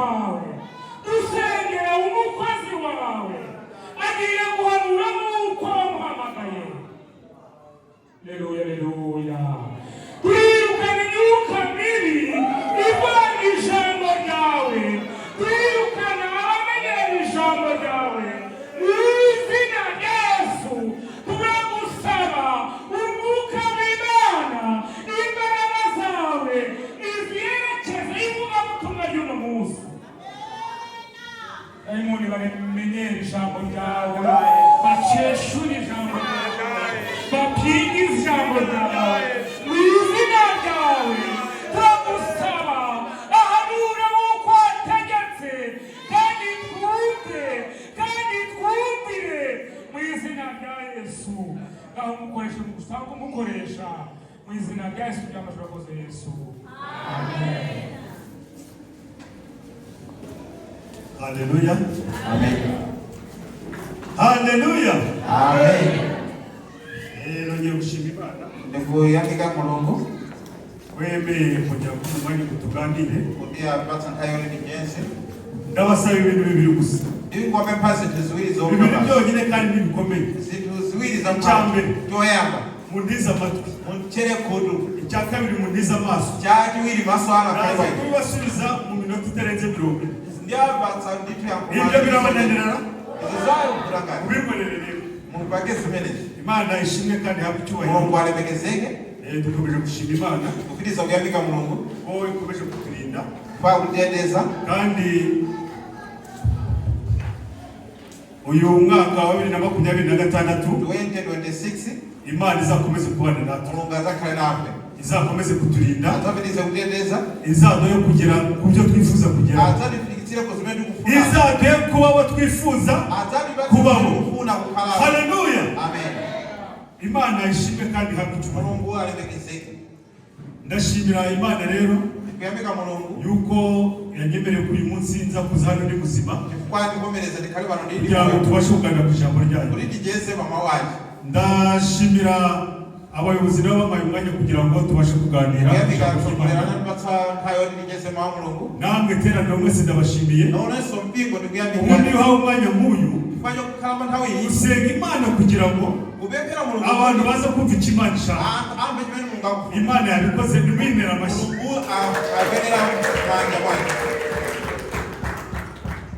Kwawe dusengera umukozi wawe agiye guhanura nk'uko wamuhamagaye. Aleluya, aleluya. Twirukana imyuka mibi ivanga ijambo ryawe, twirukana abamenyera ijambo ryawe mu izina rya Yesu. Turagusaba umwuka w'Imana, imbaraga zawe iziherekeze ivugabutumwa ry'uno munsi. Dayimoni bamenyera ijambo ryawe, baceshure ijambo ryawe, bapinge ijambo ryawe mu izina ryawe. Turagusaba ahanura nk'uko wategetse, kandi twumve kandi twumvire mu izina rya Yesu. Aho umukoresha usanga umukoresha mu izina rya Yesu ry'amashuri akoze Yesu, amen. Haleluya. Amen. Haleluya. Amen. Nongeye gushima Imana Ndikuyamika Mulungu wemeye kongera kuba umwanya ngo tuganire. Kuti apatsa nthawi yoti ticheze. Ndabasaba ibintu bibiri gusa. Ndikungopempha zinthu ziwiri zokha Bibiri basi. byonyine kandi ntibikomeye. Zinthu ziwiri za Icya mbere. Choyamba, Mundize amatwi. Munchere khutu. Icya kabiri, mundize amaso. Chachiwiri, maso anu akhale Naza kwa ine. kubibasubiza mu minota itarenze 40. Ndiyapatsa ndithu yankho. Ibyo birabananirana? Izo zayo kutangani? Ubinkorere rero. Mupange zimenezi. Imana ishimwe kandi ihabwe icyubahiro. Mulungu alemekezeke. Dukomeje gushima Imana Kupitiriza kuyamika Mulungu ko ikomeje kuturinda kwa kutiteteza. kandi uyu mwaka wa 2026 2026 Imana izakomeze kubana natwe, Mulungu azakhale nafe, izakomeze kuturinda, adzapitirize kutiteteza, izaduhe kugera ku byo twifuza kugeraho, adzatifikitsire ku zimene tikufuna, izaduhe kuba abo twifuza adzatipatse kubaho. zimene tikufuna kukhalapo. Haleluya. Amen. Imana ishimwe kandi ihabwe icyubahiro. Mulungu alemekezeke. Ndashimira Imana rero Ndikuyamika Mulungu yuko yanyemereye ko uyu munsi nza kuza hano ndi muzima chifukwa andivomereza ndikhale pano ndili kugira ngo tubashe kuganira ku ijambo ryayo. Kuti ticheze pa mawu ake. Ndashimira abayobozi nabo bampaye umwanya kugira ngo tubashe kuganira ku Kuyamika ijambo atsogoleri ry'Imana. Anandipatsa nthawi yoti ticheze mawu a Mulungu. Namwe teraniro mwese ndabashimiye. Nonenso mpingo ndikuyamika. Ubundi iyo uhawe umwanya nk'uyu, Chifukwa chokukhala pa nthawi iyi, usenga Imana kugira ngo kupemphera Mulungu abantu baze kumva icyo Imana ishaka. Anthu amve chimene Mulungu akufuna. Imana yabikoze, nimuyimere amashyi. Mulungu akuyenera manja mwake.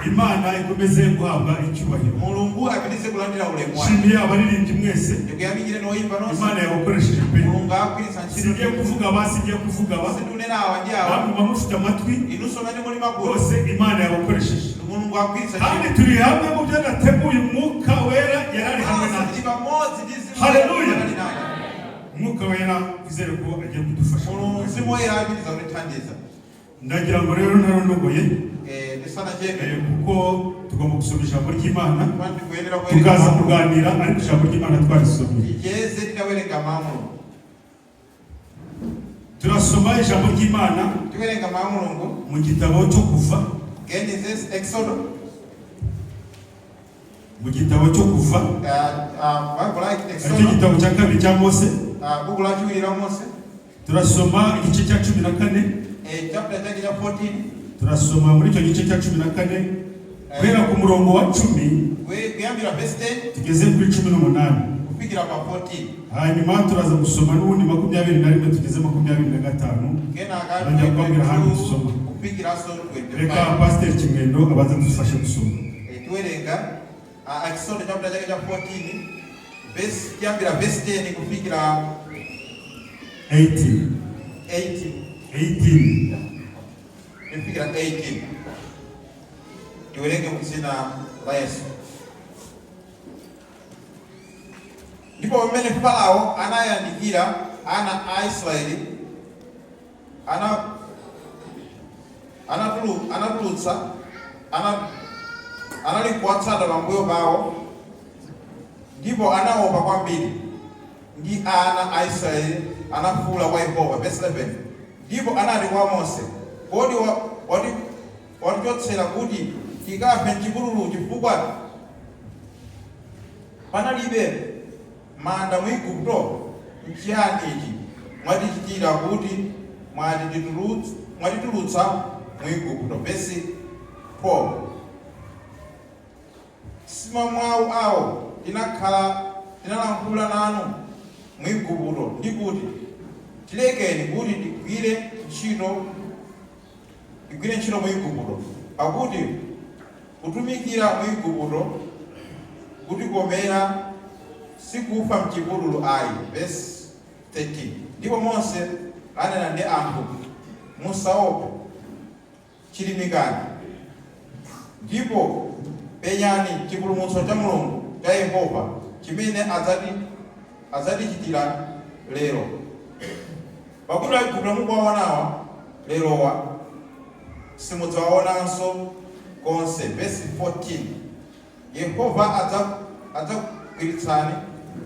Imana ikomeze guhabwa icyubahiro. Mulungu apitirize kulandira ulemu wake. Nshimiye abaririmbyi mwese. Ndikuyamikireni oyimba nonse. Imana yabakoresheje pe. Mulungu akugwiritsa ntchito. Singiye kuvuga aba, singiye kuvuga aba. Sindikunena awa ndi awa. Namwe muba mufite amatwi. Inunso amene muli makutu. Rwose Imana yabakoresheje. Mulungu akugwiritsa Kandi ntchito. turi hamwe mu byo nateguye, Umwuka Wera yarari hamwe Tonse natwe. tili pamodzi ndi Mzimu Haleluya. Woyera ali nane. Umwuka Wera twizere ko agiye kudufasha. Mulungu Mzimu Woyera apitiriza kutithandiza. Ndagira ngo rero ntarondogoye, Tisanachedwe, kuko tugomba gusoma ijambo ry'Imana, Kwani tikuyenera tukaza kuwerenga, kuganira ariko ijambo ry'Imana twarisomye. Ticheze titawerenga mawu a Mulungu. Turasoma ijambo ry'Imana Tiwerenga mawu a Mulungu mu gitabo cyo Kuva. Genesis, Exodus. Mu gitabo cyo Kuva, Bible like aricyo Exodus, gitabo cya kabiri cya Mose. Buku lachiwiri la Mose. Turasoma igice cya 14. Chapter chake cha 14. Turasoma muri icyo gice cya 14 guhera ku murongo wa 10 Kuyambira verse 10 tugeze kuri 18. Kufikira pa 14. Hanyuma turaza gusoma n'ubundi 21 tugeze 25. Kenaka Turajya kubabwira ahandi dusoma. 22 kufikiranso Reka 25. Pasiteri Kimwendo abanze dufashe gusoma. Tiwerenga Exodus chapter chake cha 14 verse, kuyambira verse 10 kufikira 18. 18. 18. Kufikira 18. Tiwerenge mdzina la Yesu. Ndipo pamene Farao anayandikira ana a Israeli, anatulutsa analikuwatsata pambuyo pawo, ndipo anaopa kwambiri, ndi ana a Israeli anafuula kwa Yehova. Verse 11. Ndipo anati kwa Mose, Kodi watichotsera kuti tikafe m'chipululu, chifukwa panalibe manda mu Igupto? Nchiyani ichi mwatichitira, kuti mwatitulutsa mu Igupto? Verse 12. Si mwa mawu awo tinakhala tinalankhula nanu mwigupto ndi kuti, "Tilekeni kuti tigwire ntchito mwigupto, pakuti kutumikira mwigupto kutikomera, sikufa mchipululu ayi." Verse 13. Ndipo Mose anena ndi anthu, "Musaope, chilimikani, ndipo penyani chipulumutso cha Mulungu, cha Yehova, chimene adzatichitira lero. Pakuti Aigupto mukuwaonawa lerowa simudzawaonanso konse." Verse 14. Yehova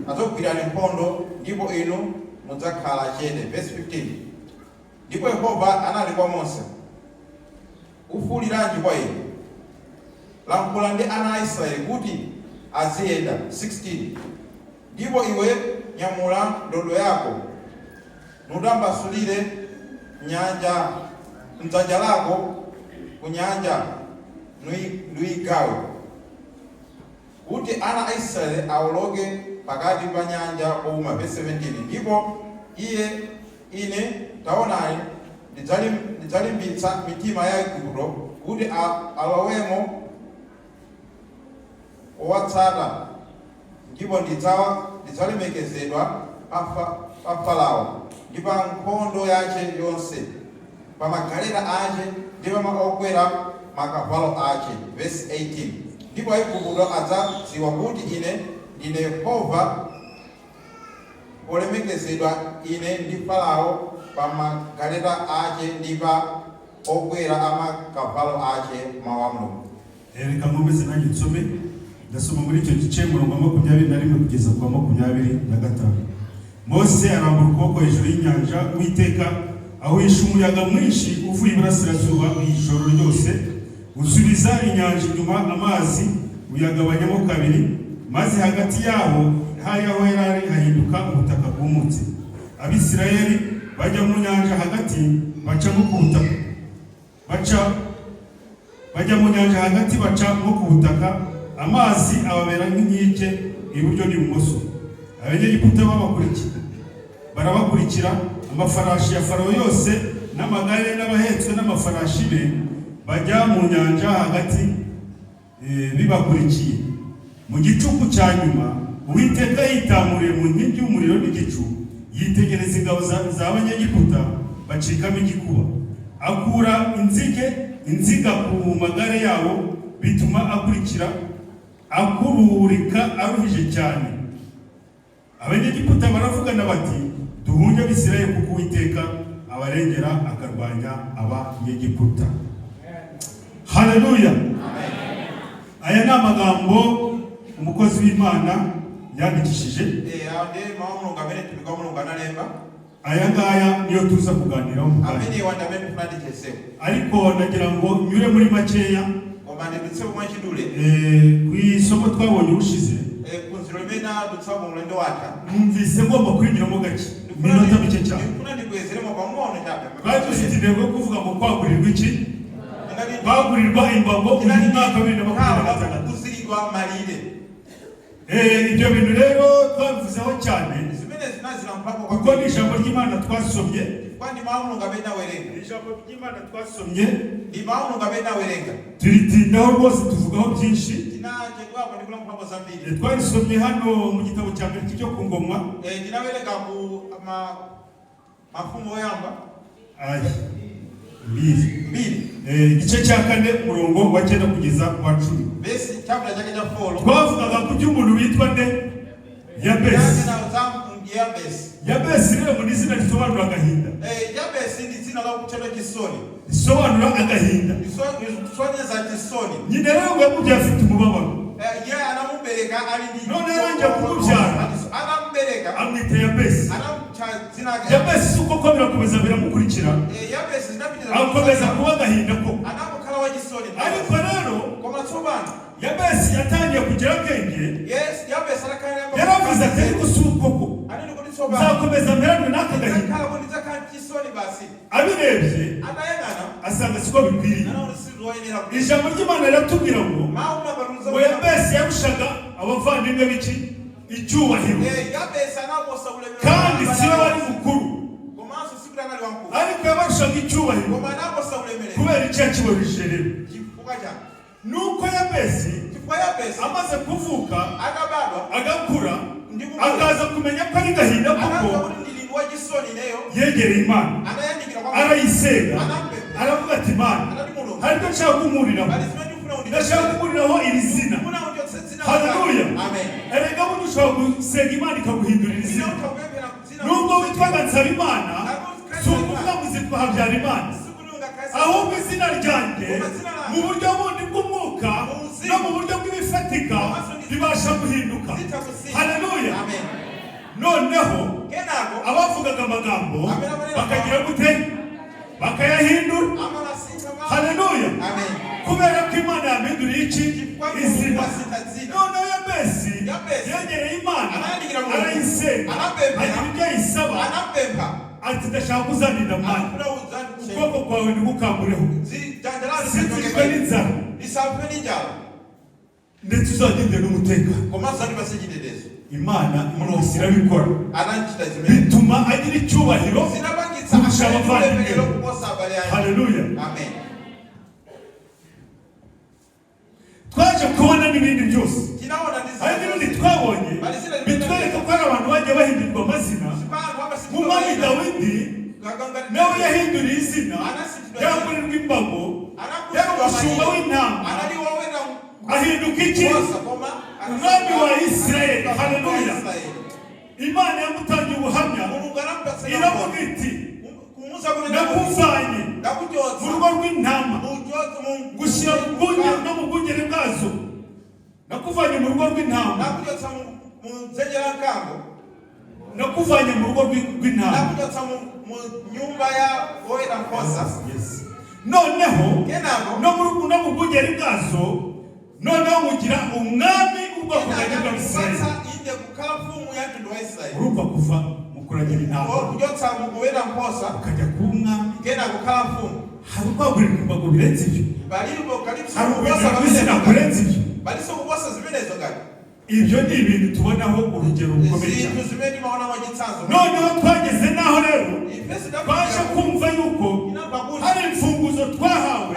adzakugwirani nkhondo, ndipo inu mudzakhala chete. Verse 15. Ndipo Yehova anati kwa Mose, "Ufuwuliranji kwa ine? Lankhula ndi ana a Israeli kuti aziyenda." 16. Ndipo iwe nyamula ndodo yako, nutambasulire nyanja mdzanja lako ku nyanja, nuyigawe, kuti ana a Israeli awoloke pakati pa nyanja powuma. Verse 17. Ndipo iye ine, taonani, ndidzalimbitsa mitima ya Igupto kuti alowemo owatsata, ndipo ndidzalemekezedwa pa Farao ndi pa nkhondo yace yonse, pa magaleta ace ndi pa okwera makavalo ace. Verse 18. Ndipo Aigupto adzadziwa kuti ine ndine Yehova, polemekezedwa ine ndi Farao, pa magaleta ace ndi pa okwera amakavalo ace. Mawu a Mulungu. Reka nkomeze nanjye nsome. Ndasoma muri icyo gice, umurongo wa 21 kugeza ku wa 25. Mose arambura ukuboko hejuru y'inyanja, Uwiteka ahuhisha umuyaga mwinshi uvuye iburasirazuba ijoro ryose, usubiza inyanja inyuma, amazi uyagabanyamo kabiri, maze hagati yaho hari aho yari ari hahinduka ubutaka bwumutse. Abisirayeli bajya mu nyanja hagati, bacamo ku butaka, baca bajya mu nyanja hagati, baca nko ku butaka, amazi ababera nk'inkike iburyo n'ibumoso. Abanyegiputa babakurikira, barabakurikira, amafarashi ya Farawo yose n'amagare n'abahetswe n'amafarashi be bajya mu nyanja hagati bibakurikiye. Mu gicuku cya nyuma Uwiteka yitamuriye mu nkingi y'umuriro n'igicu, yitegereza ingabo za banyegiputa, bacikamo igikuba. Akura inziga ku magare yabo, bituma akurikira akururika aruhije cyane. Abanyegiputa baravugana bati, "Duhunge Abisirayeli, kuko Uwiteka abarengera akarwanya Abanyegiputa." Haleluya! Aya ni amagambo umukozi w'Imana yandikishije. Awo ndiye mawu a Mulungu amene mtumiki wa Mulungu analemba. Aya ngaya niyo tuza kuganiraho mu kanya. Amenewa ndi amene tifuna tichezeko. Ariko nagira ngo nyure muri makeya Koma ndidutsepo mwachidule ku isomo twabonye ubushize. Phunziro limene adutsapo mlendo watha. Numvise ngomba kurinyuramo gake, iminota mike cyane. Ndifuna ndibwezeremo pang'ono chabe. Twari dufite intego yo kuvuga ngo kwagurirwa iki? Kwagurirwa imbago uyu mwaka wa 2026. Kuziridwa malire. Ibyo bintu rero twabivuzeho cyane, Zimene zinazilankhulapo kuko ni ijambo ry'Imana twasomye. Kwa ndi mawu a Mulungu amene awerenga. Ijambo ry'Imana twasomye. Ndi mawu a Mulungu amene awerenga. Turitindaho rwose, tuvugaho byinshi. Tinachedwapo ndi kulankhulapo zambiri. Twarisomye hano mu gitabo cya mbere cy'ibyo ku ngoma. Tinawerenga ku mafumu oyamba. Ayi, mbiri. Mbiri. Igice cya kane, umurongo wa 9 kugeza ku wa 10. Vesi, chapter chake cha 4. Twavugaga ku by'umuntu witwa nde? Yabesi. Tinanena za Yabesi. Yabesi rero ni izina risobanura agahinda. Yabesi ndi dzina la kutchedwa chisoni. Risobanura agahinda. Lisonyeza chisoni. Nyina rero ngo yamubyaye afite umubabaro. Ye anamubereka ali ndi None yarangije kumubyara. Anamubereka. Amwita Yabesi. Anamutcha dzina lake. Yabesi si uko ko birakomeza biramukurikira, Yabesi zinapitiriza. akomeza kuba agahinda ko. Anamukhala wachisoni. Ariko rero Koma tsopano Yabesi yatangiye kugira akenge. yes, Yabesi anakhala Yaravuze ati, "Ariko si uko ko anene kuti tsopano Tsopano Nzakomeza mperanwe n'aka gahinda? Ndidzakhala ndidzakhala chisoni basi. Abirebye Atayang'ana asanga siko bikwiriye. Anaona sizoyenera. Ijambo ry'Imana riratubwira ngo Mawu makaluza ngo Yabesi yarushaga abavandimwe b'iki icyubahiro, Yabesi anaposa ulemerero kandi siwe wari mukuru, komanso sikuti anali wamkulu, ariko yabarushaga icyubahiro. Koma anaposa ulemerero. Kubera icyo yakibarujije rero? Chifukwa chani? Nuko Yabesi Chifukwa Yabesi amaze kuvuka, atabadwa agakura, ndi kukula, akaza kumenya ko ari gahinda anadziwa koko, kuti ndili ndi wachisoni ineyo, yegereye Imana, anayandikira kwa Mulungu, arayisenga, anamupempha, aravuga ati: "Imana, anati Mulungu, hari icyo nshaka kunkuriraho. Pali zimene ndikufuna Ndashaka undichotsere. kunkuriraho iri zina." Ndikufuna undichotse dzina Haleluya. langa. Amen. Erega burya ushobora gusenga Imana ikaguhindurira Ine izina. utha kupemphera dzina. Nubwo witwaga Nsabimana, si ukuvuga ngo uzitwa Habyarimana, Sikuti ungakhale ahubwo izina ryanjye mu buryo bundi bw'umwuka no mu buryo bw'ibifatika ribasha guhinduka. Haleluya. Amen. Noneho Kenako abavugaga amagambo bakagira gute? Bakayahindura. Amanasintha mawu. Haleluya. Amen. Kubera ko Imana yahinduriye iki? Chifukwa Izina. Mulungu wasintha dzina. Noneho Yabesi Yabesi yegereye Imana, anayandikira Mulungu, arayisenga, anapemphera, agira ibyo ayisaba, anapempha, ati: "Ndashaka kuzanira mani, akufuna udzanditche ukuboko kwawe ntigukambureho, dzanja lanu sinzicwe n'inzara, lisafe ndi njala, ndetse uzagende n'umutekano." Komanso andipatse chitetezo. Imana Mulungu irabikora, Anachita zimene bituma agira icyubahiro zinapangitsa kurusha abavandimwe. ulemerero kuposa abale ake. Haleluya. Amen. Twaje kubona n'ibindi byose. Tinaona ndi Hari n'ibindi twabonye bitwereka ko hari abantu bagiye bahindurwa amazina. Nk'umwami Dawidi nawe yahinduriye izina, yagurirwa imbago, yari umushumba w'intama, ahinduka iki? Umwami wa Isirayeli. Haleluya. Imana yamutangiye ubuhamya, iravuga iti: "Nakuvanye mu rugo rw'intama, gushyira mu bwungere no mu bwungere bwazo. Nakuvanye mu rugo rw'intama." Nakuchotsa mu dzenje la mkango. Nakuvanye mu rugo rw'intama. Nakuchotsa mu nyumba ya oweta nkhosa. Yes. Noneho Kenako no mu bwungeri bwazo, noneho mugira umwami w'ubwoko bwanjye bw'Abisirayeli. Kupatsa inde kukhala mfumu ya mtundu wa Israeli. Urumva, kuva mu kuragira intama Kuchotsa mukuweta nkhosa, ukajya kuba umwami, kenako kukhala mfumu, hari ukwagurirwa imbago birenze ibyo? Palipo kalipo Hari kuposa uguhindurwa izina pamene kurenze ibyo? paliso kuposa zimenezo ngati? Ibyo ni ibintu tubonaho urugero rukomeye cyane. Zinthu zimene timaona mwachitsanzo. Noneho twageze n'aho rero Ifenso twaje kumva yuko inamva kuti hari imfunguzo twahawe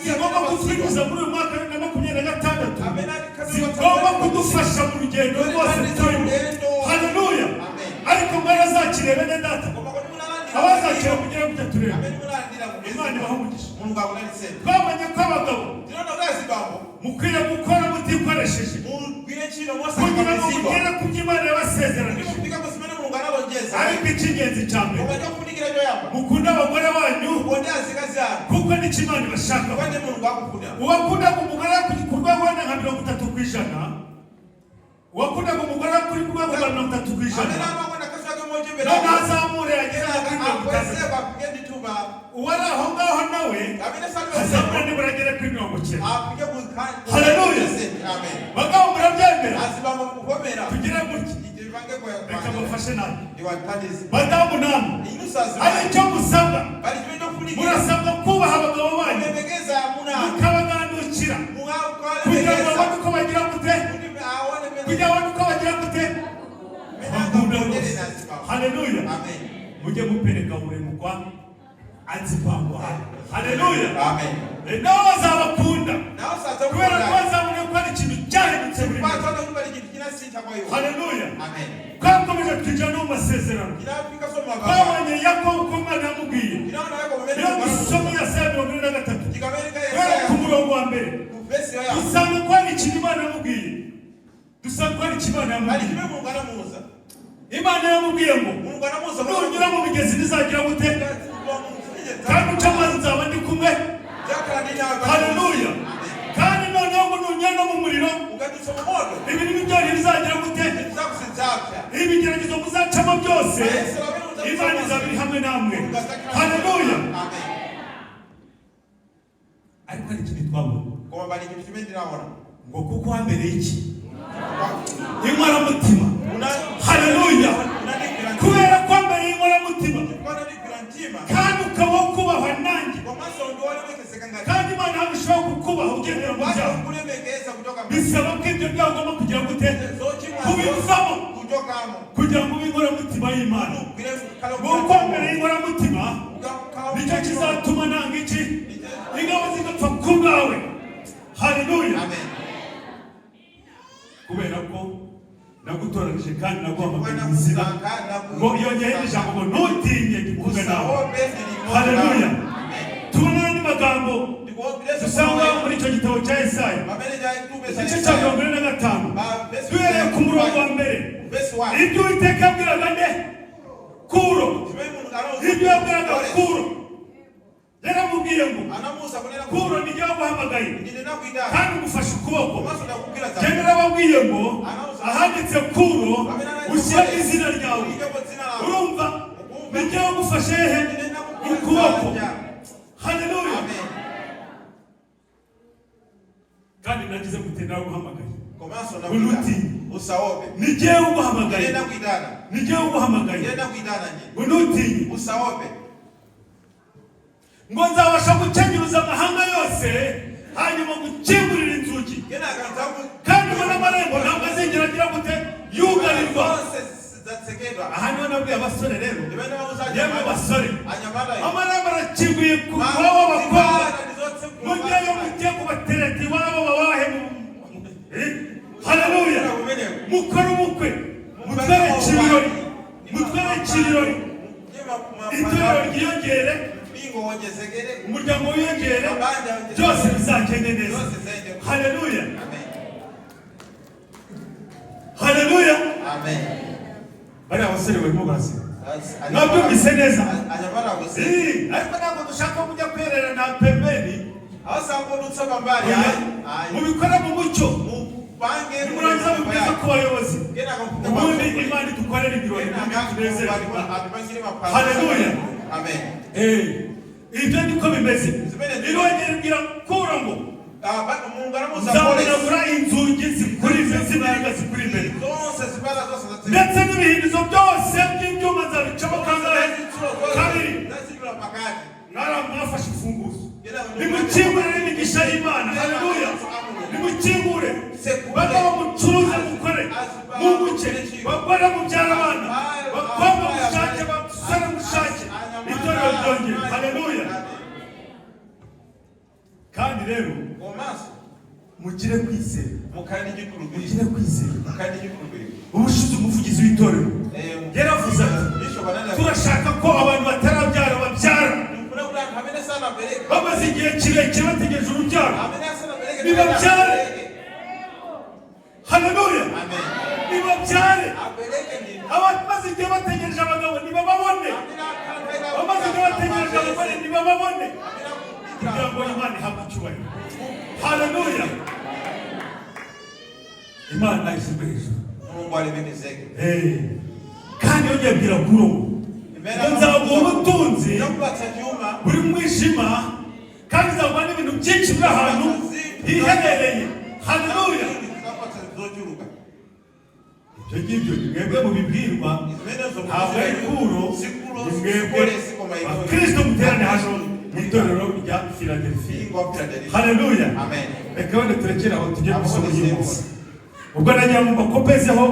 zigomba kutwinjiza muri uyu mwaka wa 2026, zigomba kudufasha mu rugendo rwose turimo. Haleluya. Ariko mwarazakiriye, bene data? Abazakira kugira ngo turebe, Imana ibahe umugisha. Mulungu akudalitseni. Twabonye ko abagabo Tinaona kuti azibambo mukwiriye gukora mutikoresheje mugwire ntchito kugira ngo mosakamizidwa mugere ku byo Imana yabasezeranije. kuti mufike ku zimene Mulungu analonjeza. Ariko icy'ingenzi cya mbere, Koma chofunikira choyamba, mukunde abagore banyu, mukonde azikazi anu, kuko nicyo Imana ibashakaho. kwanje Mulungu akufuna. Uwakundaga umugore ku rwego wenda nka 30%, uwakundaga umugore kuri ku rwego rwa 30%, Amene amakonda akazi ake mochepera, noneho azamure agere nko kuri 60. akwezeko afike ndithu pa Uwari aho ngaho nawe amene azamura sali nibura agere kuri 90. Afike ku Haleluya. Amen. Bagabo, murabyemera? Azibambo, mukuvomera? Tugire gutya, Tipange reka mbafashe nawe. Ndiwathandize. Badamu namwe, Inu hari icyo musabwa. Pali chimene chofunikira. Murasabwa kubaha abagabo banyu, Kulemekeza amuna anu, mukabagandukira kugira ngo mukawalemekeza babone uko bagira gute, kuti aone mene kugira ngo babone uko bagira gute, mene bakunda angakondere rwose. nazibambo. Haleluya. Amen. Mujye mupereka umurimo kwa azibambo. Haleluya. Amen. Nabo bazabakunda Nawo sadza kubera ko kukonda bazabona ko hari ikintu cyahindutse muri mwe. kwatona kuti pali chinthu chinasintha kwa iwo. Haleluya. Amen. Twakomeje twinjira no mu masezerano. Tinafika so mapangano. Twabonye Yakobo uko Imana yamubwiye. Tinaona Yakobo pamene Iyo dusomye Yesaya 43, tikawerenga guhera ku Yesaya murongo wa mbere, ku vesi yoyamba, dusanga ko hari ikintu Imana yamubwiye. Dusanga ko hari icyo Imana pali yamubwiye. chimene Mulungu anamuwuza. Imana yamubwiye ngo: Mulungu anamuwuza "Nunyura mu migezi ntizagira gute, kandi uca amazi nzaba ndi kumwe." Dzakhala ndi nawe. Haleluya. Kandi noneho ngo nunyura no mu muriro, Ukadutsa mu moto, ibintu byayo ntibizagira gute, zakusidzapsa. Ibigeragezo muzacamo byose, Imana izaba iri hamwe namwe. Haleluya. Amen. Ariko hari ikindi twabonye. Koma pali chinthu chimene tinaona. Ngo kuko wambereye iki? Inkoramutima. Haleluya. Kubera Komanso ndi wolemekezeka ngati Kandi Imana ntabwo ishobora kukubaha ugendera mu byaha. Kulemekeza kuchoka Bisaba ko ibyo byaha ugomba kugira gute? Zochimwa Kubivamo kuchokamo kugira ngo ube inkoramutima y'Imana. Kuko mbere y'inkoramutima nicyo kizatuma nanga iki? Ingabo zigapfa ku bwawe. Haleluya. Amen. Kubera ko nagutoranije kandi naguhamagaye mu izina, ngo yongeyeho ijambo ngo ntutinye, ndi kumwe nawe. Usaope, ndili limodzi Haleluya. nawe. Amen. Tubona n'andi magambo dusanga muri icyo gitabo cya Yesaya, igice cya 45, duhereye ku murongo wa mbere. Verse 1. Ibyo Uwiteka yabwiraga nde? Kuro. Ibyo yabwiraga Kuro, yaramubwiye ngo Anamuuza kunena Kuro, nijye waguhamagaye ndine nakuitana kandi ngufashe ukuboko. Komanso ndakugwira dzanja. Jye narababwiye ngo ahanditse Kuro ushyire izina ryawe. Uyikepo dzina lako. Urumva, nijye wagufashe hehe? Ndine nakugwira Ukuboko. dzanja. Haleluya. Amen. Kandi nagize gute? Naguhamagaye. Komanso Unuti. nakuitana, usaope. Nijye uguhamagaye. Ndine nakuitana. Nijye uguhamagaye. Ndine nakuitana nje. Ngo ntutinye. Usaope. Ngo nzabasha gukenyuruza amahanga yose, hanyuma gukingurira inzugi, Kenaka nzaku kandi ngo n'amarembo ntabwo azigera agira gute? Yugarirwa. Zonse zidzatsekedwa. Aha niho nabwiye abasore rero, Ndimene nauza yemwe basore, anyamata, amarembo arakinguye ku babo bakobwa. Mujyeyo, mujye kubatereta iwabo, babahe. Haleluya. Mukore ubukwe, mutwereke ibirori, mutwereke ibirori, itorero ryiyongere, Mpingo wonjezekere. umuryango wiyongere, Mabanja wonjezekere. byose bizagende neza. Zonse ziyende. Haleluya. Amen. Haleluya. Amen. Bariya basore barimo baraseka. Mwabyumvise neza? Anyamata kuseka. Ariko ntabwo dushaka kujya kwererana pembeni. Asangodutsa pambali. Oya. Ayi. Mubikore mu mucyo. Mupange. Nimurangiza mubigeze ku bayobozi, Kenaka mupite. ubundi Imana idukorere ibirori, ubundi tunezerwe. Haleluya. Amen. Ibyo niko bimeze. Irongera ibwira Kuro ngo Mulungu anamuuza Koresi, nzamenagura inzugi zikuri imbere, z'imiringa zikuri imbere, zonse zipata zonse zatsekedwa. Ndetse n'ibihindizo byose by'ibyuma nzabicamo kangahe? Kabiri. Zazidula pakati. Mwara mwafashe imfunguzo, nimukingure n'imigisha y'Imana. Haleluya. Nimukingure, bagabo mucuruze, mukore, mwunguke, bagore mubyara abana, bakobwa mushake, basore mushake, itorero ryongere. Haleluya. Kandi rero Komanso mugire kwizera. Mukhale ndi chikhulupiriro. Mugire kwizera. Mukhale ndi chikhulupiriro. Ubushize umuvugizi w'itorero yaravuze ati Bishop ananena, turashaka ko abantu batarabyara babyara. Ndikufuna kuti anthu amene sanabereke, Bamaze igihe kirekire bategereje urubyaro, amene asanabereke, nibabyare. Abereke. Haleluya. Amen. Nibabyare. Abereke ndi Abamaze igihe bategereje abagabo nibababone. Amene akhala Abamaze igihe bategereje abagore nibababone, amene kugira ngo Imana ihabwe icyubahiro. Haleluya. Imana ishyirwe hejuru. Mulungu alemekezeke. Kandi yongeye abwira Kuro ngo nzaguha ubutunzi Ndakupatsa chuma buri mu mwijima, kandi nzaguha n'ibintu byinshi biri ahantu hiherereye. Haleluya. Ndakupatsa zochuluka. Ibyo ngibyo ni mwebwe mubibwirwa, Zimenezo ntabwo ari Kuro. Sikuro. Ni mwebwe Bakristo muterane hano mu itorero rya Filadelfiya. Mpingo wa Philadelphia. Haleluya. Amen. Reka wenda turekere aho, tujye gusoma uyu munsi. Ubwo nagira ngo mbakopezeho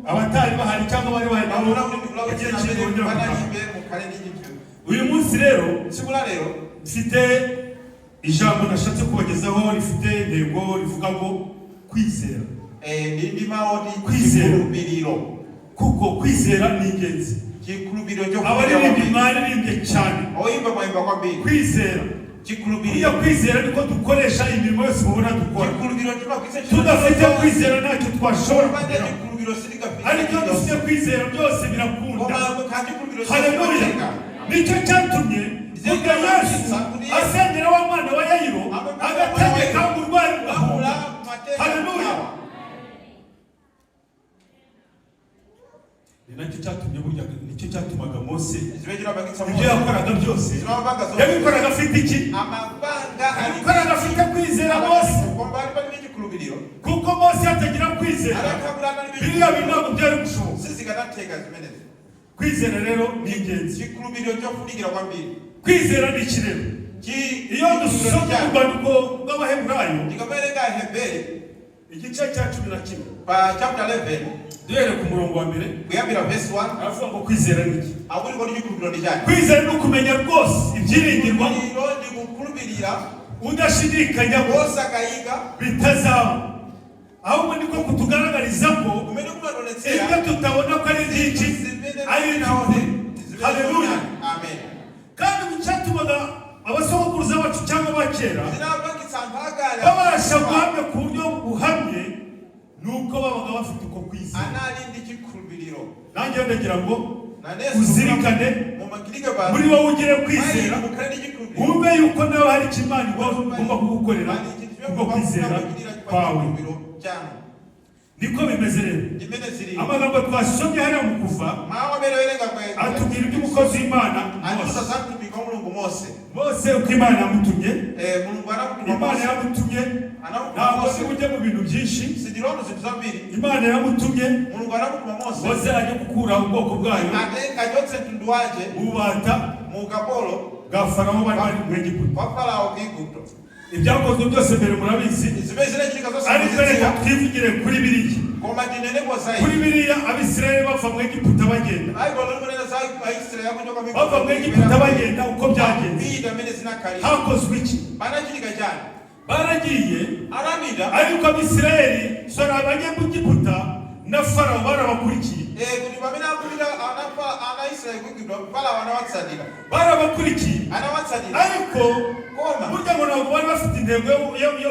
abatari bahari cyangwa bari bahari nabo, Amuna kuti igihe ndikulakutsira kiri amene bongera gutaha. panalibe mukhale ndi chinthu. Uyu munsi rero Tsiku la lero mfite ijambo nashatse kubagezaho rifite intego rivuga ngo kwizera. Ndi ndi mawu oti Kwizera. chikhulupiriro. Kuko kwizera ni ingenzi. Chikhulupiriro chofunika Abaririmbyi kwambiri. mwaririmbye cyane. Oyimba mwayimba kwambiri. Kwizera. Chikhulupiriro. Iyo kwizera niko dukoresha imirimo yose mubona dukora. Chikhulupiriro chimagwiritsa ntchito. Tudafite kwizera ntacyo twashobora Popanda kugeraho, chikhulupiriro sitingafike. ariko iyo dufite kwizera byose birakunda. Koma mukhala chikhulupiriro Haleluya. sizingatheka. Nicyo cyatumye burya Yesu asengera wa mwana wa Yayiro, agategeka uburwayi bugahunga. Akula matenda. Haleluya. Ni nacyo cyatumye burya, nicyo cyatumaga Mose Zimene chimapangitsa ibyo Mose. yakoraga byose Zimapanga zonse. yabikoraga afite iki? Amapanga ali Yabikoraga afite kwizera Mose. Koma ali palibe chikhulupiriro. Kuko Mose yatagira kwizera, Atakhala analibe biriya bintu ntabwo byari gushoboka. Sizikanatheka zimenezi. Kwizera rero ni ingenzi. Chikhulupiriro chofunikira kwambiri. Kwizera ni iki rero? Iyo dusomye urwandiko rw'Abaheburayo, Tikawerenga Heberi igice cya 11, pa chapter 11, duhereye ku murongo wa mbere, kuyambira verse 1, aravuga ngo kwizera ni iki? Akuti kodi chikhulupiriro ndi chani? Kwizera ni ukumenya rwose ibyiringirwa, Chikhulupiriro ndi kukhulupirira udashidikanya ko osakayika bitazaba, ahubwo niko kutugaragariza ko kumene kumationetsera ibyo tutabona ko ari byinshi zimene ari tinaone iby'ukuri. Haleluya! Amen. Kandi icyatumaga abasogokuruza bacu cyangwa abakera Zinapangitsa anthu akale babasha guhamya ku buryo buhamye ni uko babaga bafite uko kwizera. Anali ndi chikhulupiriro. Nanjye ndagira ngo Nanenso uzirikane, mumangirike pa muri wowe ugire kwizera, mukhale ndi chikhulupiriro, wumve yuko nawe hari icyo Imana igomba kugukorera Pali chinthu kubwo kwizera kwawe. Chikhulupiriro chanu. Niko bimeze rero. Ndimene zilili. Amagambo twasomye hariya mu Kuva Mawu amene werenga kwe atubwira iby'umukozi w'Imana atiuza Mose. za mtumiki wa Mulungu Mose. Mose, uko Imana yamutumye. Mulungu anamutuma Imana Mose. yamutumye. Anamutuma Ntabwo Mose. ujye mu bintu byinshi. Sindilondo zinthu zambiri. Imana yamutumye Mulungu anamutuma Mose Mose ajya gukura ubwoko bwayo achotse mtundu wace mu bubata mu ukapolo bwa Farawo bari bari mu Egiputa. kwa Farao ku Igupto. Ibyakozwe byose mbere murabizi, Zimene zinachitika zonse ariko reka muzidziwa, twivugire kuri biriya. Koma tineneko za Kuri izi. biriya, Abisirayeli bava mu Egiputa bagenda, Baibulo likunena za Aisraeli akuchoka mu bava mu Egiputa bagenda, uko byagenze, Pita amene zinakhalira, hakozwe iki? panachitika chani? Baragiye, Anapita. ariko Abisirayeli, sorry, Abanyegiputa na Farawo barabakurikiye. Kuti pamene akupita anafa ana Israeli ku Igupto, Farao anawatsatira. Barabakurikiye, Anawatsatira. ariko Koma burya ngo ntabwo bari bafite intego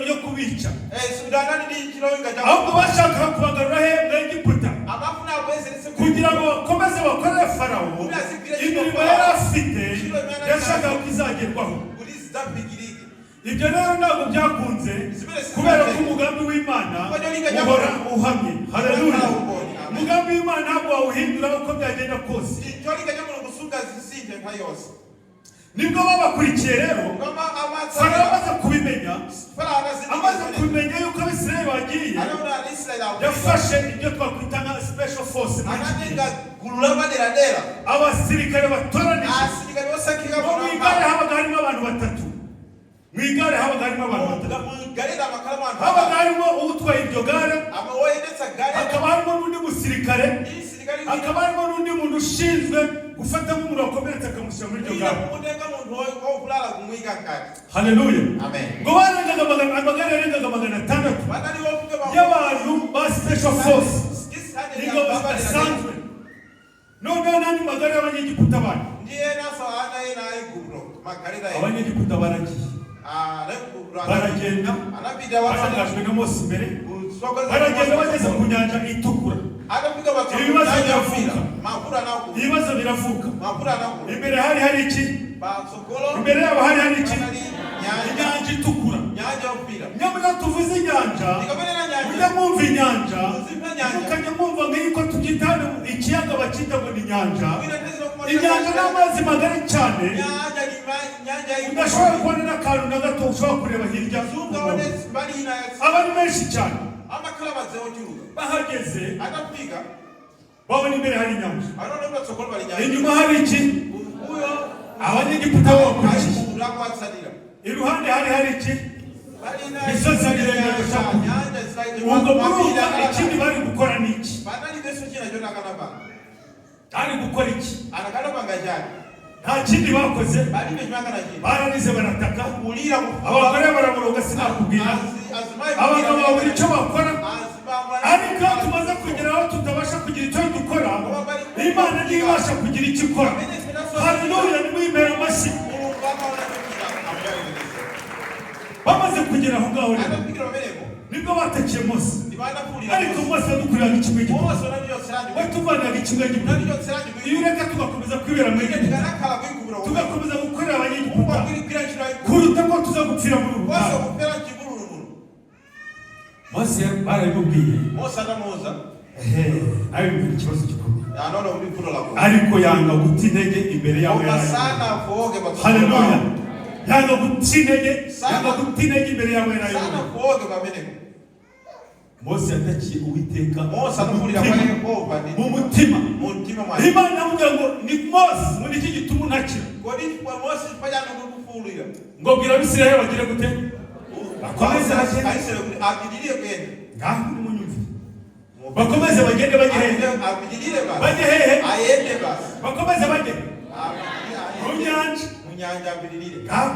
yo kubica, sikuti anali ndi cholinga cha ahubwo bashakaga kubagarura he? Mu Egiputa, amafuna abwezeretse kugira ngo bakomeze bakorere Farawo imirimo yari afite, yashakaga ko izagerwaho. Kuti zidzafikirike. Ibyo rero ntabwo byakunze, kubera ko umugambi w'Imana uhora uhamye. Haleluya! Umugambi w'Imana ntabwo wawuhindura uko byagenda kose. Cholinga cha Mulungu sungazisinthe nthawi yonse. Nibwo babakurikiye rero. Koma Farawo amatsatira. amaze kubimenya, Farao amaze anazindikira, kumenya yuko Abisirayeli bagiye, anaona Aisraeli akupita, yafashe ibyo twakwita nka special force muri iki gihe. Anatenga gulu lapaderadera, Abasirikare batoranije. Asilikali osankhika. Ngo mu igare habaga harimo abantu batatu. Mu igare habaga harimo abantu batatu. Mugaleta amakhala anthu Habaga harimo utwaye iryo gare, ama woyendetsa galeta, hakaba harimo n'undi musirikare, ndi msilikali wina, hakaba harimo n'undi muntu ushinzwe gufata nk'umuntu wakomeretse akamushyira muri iryo wina gare. Kumutenga munthu wovulala kumuyika mkati. Haleluya! Amen. Ngo barengaga amagare yarengaga 600 Panali wofika y'abantu ba special force, ingabo zidasanzwe, noneho n'andi magare y'Abanyegiputa bandi. Ndi enanso ana ena a Igupto magaleta ena. Abanyegiputa baragiye, baragenda, Anapita barangajwe na Mose imbere, baragenda bageze ku Nyanja Itukura, atafika ibibazo patsogolo biravuka. Mavuto anakula. Ibibazo biravuka. Mavuto anakula. Imbere hari hari iki? Patsogolo Imbere yabo hari hari iki? Panali nyanja. Inyanja Itukura. Nyanja yofira. Nyamara tuvuze inyanja, Tikamanena nyanja, mujya mwumva inyanja, Muzimva nyanja. mukajya mwumva nk'uko tubyita hano ikiyaga, bakita ngo ni inyanja. Mwina ndezera kumata. Inyanja ni amazi magari cyane, Nyanja ni nyanja udashobora kubona n'akantu na gato ushobora kureba hirya. Sungaone mbali ina. Aba ni menshi cyane. Amakhala madzi ochuluka. Bahageze, Atafika, babona imbere hari inyanja, anaona kuti patsogolo pali nyanja, inyuma hari iki? Kumbuyo Abanyegiputa babakurikiye. Aigupto akuwatsatira. Iruhande hari hari iki? Pali ina Misozi miremire gusa. Nyanja zitaite. Ubwo murumva ikindi bari gukora ni iki? Panalibenso china choti akanapanga. Bari gukora iki? Anakanapanga chani? Nta kindi bakoze. Palibe chimene akanachita. Bararize, barataka, Kulira, abagore baraboroga, sinakubwira, azimayi, abagabo babura icyo bakora. Azibambo. Ariko iyo tumaze kugera aho tutabasha kugira icyo dukora, Imana niyo ibasha kugira icyo ikora. Haleluya! Nimwimpera amashyi. Mulungu amaona chochita amuyalekereza. Bamaze kugera aho ngaho rero, Atafikira pamenepo, nibwo batakiye Mose. ndipo anafuwulira Ariko Mose. Mose yadukuriraga ikimwe gito, Mose unatichotseranji, watuvaniraga ikimwe gito. unatichotseranji ku Iyo ureka tugakomeza kwibera mu Ine Egiputa, tikanakhala ku Igupto, tugakomeza gukorera Abanyegiputa, kungogwirira ntchito ya Igupto, kuruta ko tuza gupfira muri ubu Mose butayu. kufera m'chipululu muno. Mose barabimubwiye. Mose atamuuza, Abibwira ikibazo gikomeye, anaona kuti vuto lakula. Ariko yanga guta intege imbere yawe. Koma sanafowoke patsogolo Haleluya! pawo. Yanga guta intege, yanga guta intege imbere yawe nayo. Sanafowoke pamenepo. Mose yatakiye Uwiteka Mose anafuwulira kwa Yehova ndi mu mutima. mu mtima mwake. Imana iramubwira ngo ni Mose, ngo niki gituma untakira? Kodi chifukwa Mose chifukwa chani ukufuwula? Kufuulira. Ngo bwira Abisirayeli bagire gute? Bakomeze bagende. Aisraeli kuti apitirire kuyenda. Ngaho nimunyumvire, bakomeze bagende, bajye hehe? Apitirire basi. Bajye hehe? Ayende basi. Bakomeze bajye Apitirire, mu ayende. nyanja. Mu nyanja apitirire. Ngaho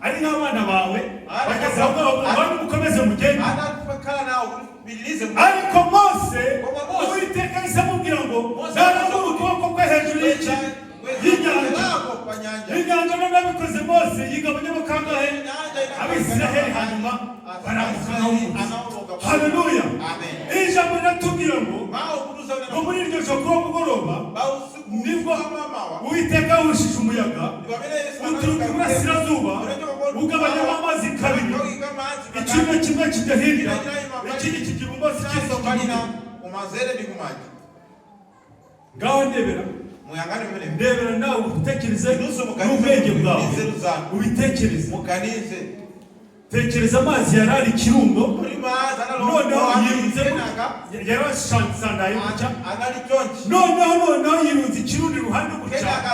ari nk'abana bawe bageze aho ngaho, ngo mukomeze mugende. Anakhala nawo kuti pitirize. Ariko Mose, Koma Mose. Uwiteka yahise amubwira ngo Mose narambura ukuboko kwe hejuru y'iki? Y'inyanja. Lako pa nyanja. Inyanja none abikoze Mose yigabanyamo kangahe? Nyanja. Abisiraheli hanyuma barambuka. Anawoloka. Haleluya. Amen. Iri jambo riratubwira ngo Mawu kutuza ngo muri iryo joro, kuri uwo mugoroba, bausiku nibwo mamawa Uwiteka yahushije umuyaga pamene uturuka iburasirazuba, ugabanyamo amazi kabiri, ikintu kimwe kijya hirya, ikindi kijya ibumoso, ikindi kijya balina iburyo. Kumanzere ndi kumanja. Ngaho ndebera. Muyangane pamene. Ndebera nawe, utekereze Inunso muganize n'ubwenge bwawe. Nzeru zanu. Ubitekereze. Muganize. Tekereza amazi yari ari ikirundo, Kuli madzi noneho yirunze, analokenaka yarasandaye gutya, anali chonchi. noneho yirunze ikirundi iruhande gutya, Kenaka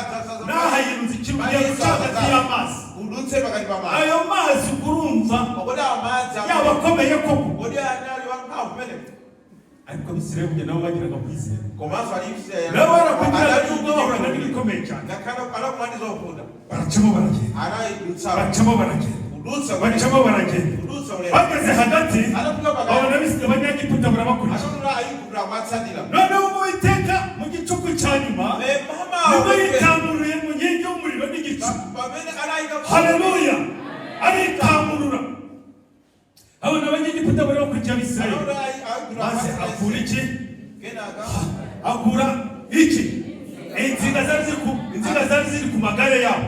n'aha yirunze ikirundi, yaguca hagati y'amazi. Kudutse pakati pa madzi. Ayo mazi urumva Kodi awo madzi yaba akomeye koko? Kodi anali wamphamvu pamenepo? Ariko Abisirayeli burya nabo bagiraga kwizera. Komanso ali Nabo barakwigiraga yuko bahuraga n'ibikomeye cyane. Anakumana ndi zovuta. Baracamo baragenda. Anayidutsa. Baracamo baragenda. Kudutsa. Bacamo baragenda. Kudutsa ulendo. Bageze hagati, Anafika pakati, babona Abanyagiputa barabakurikiye. Anaona Aigupto amatsatira. Noneho Uwiteka mu gicuku cya nyuma nibwo yitamuruye mu nkingi y'umuriro n'igicu. Pamene anayika. Haleluya! Aritamurura, abona Abanyegiputa barabakurikiye Abisirayeli, Anaona Aigupto maze amatsatira. akura iki? Kenaka Akura iki? Insinga zari ziri ku magare yabo.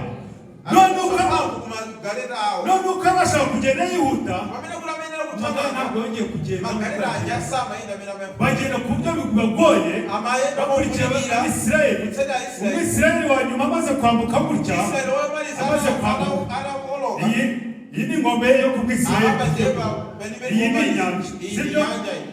None uko mphamvu kumagaleta awo. None uko abashaka kugenda yihuta, Pamene kuti amenera amagare kuthamanga, ntabwo yongeye kugenda. magaleta aja samayenda amene amene Bagenda ku buryo bibagoye, amayenda bakurikira mofunikira. Abisirayeli. Kutsatira Aisraeli. Umwisirayeli wa nyuma amaze kwambuka gutya, Israeli wamaliza amaze kwambuka, anawoloka. iyi ni inkombe yo ku bwisirayeli. Amajepa penipeni. Iyi ni inyanja, Iyi ni sibyo? nyanja iyi.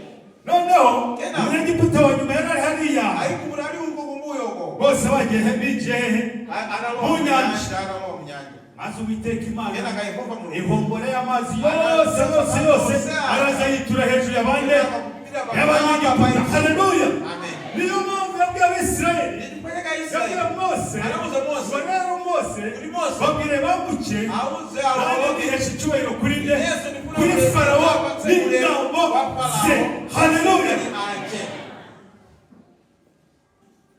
Noneho Kena. Umunyegiputa wa nyuma yari ari hariya. Aigupto ali uko kumbuyoko. Bose bagiye he? Binjiye hehe? Analowa Mu mu nyanja. nyanja, analowa mu nyanja. Maze Uwiteka Imana Kenaka Yehova Mulungu ihombore y'amazi yose yose yose, araza yitura hejuru y'abande? Y'Abanyegiputa. Haleluya! Amen. Niyo mpamvu yabwiye Abisirayeli, Ndipeleka yabwiye Israeli. Mose Anauza Mose. ngo rero Mose, Kuri Mose. babwire bambuke, Auze nanjye awoloke. ndihesha icyubahiro kuri nde? Yesu ndifuna Kuri kuleta Farawo ulemu n'ingabo wa Farao. ze. Haleluya! Anje.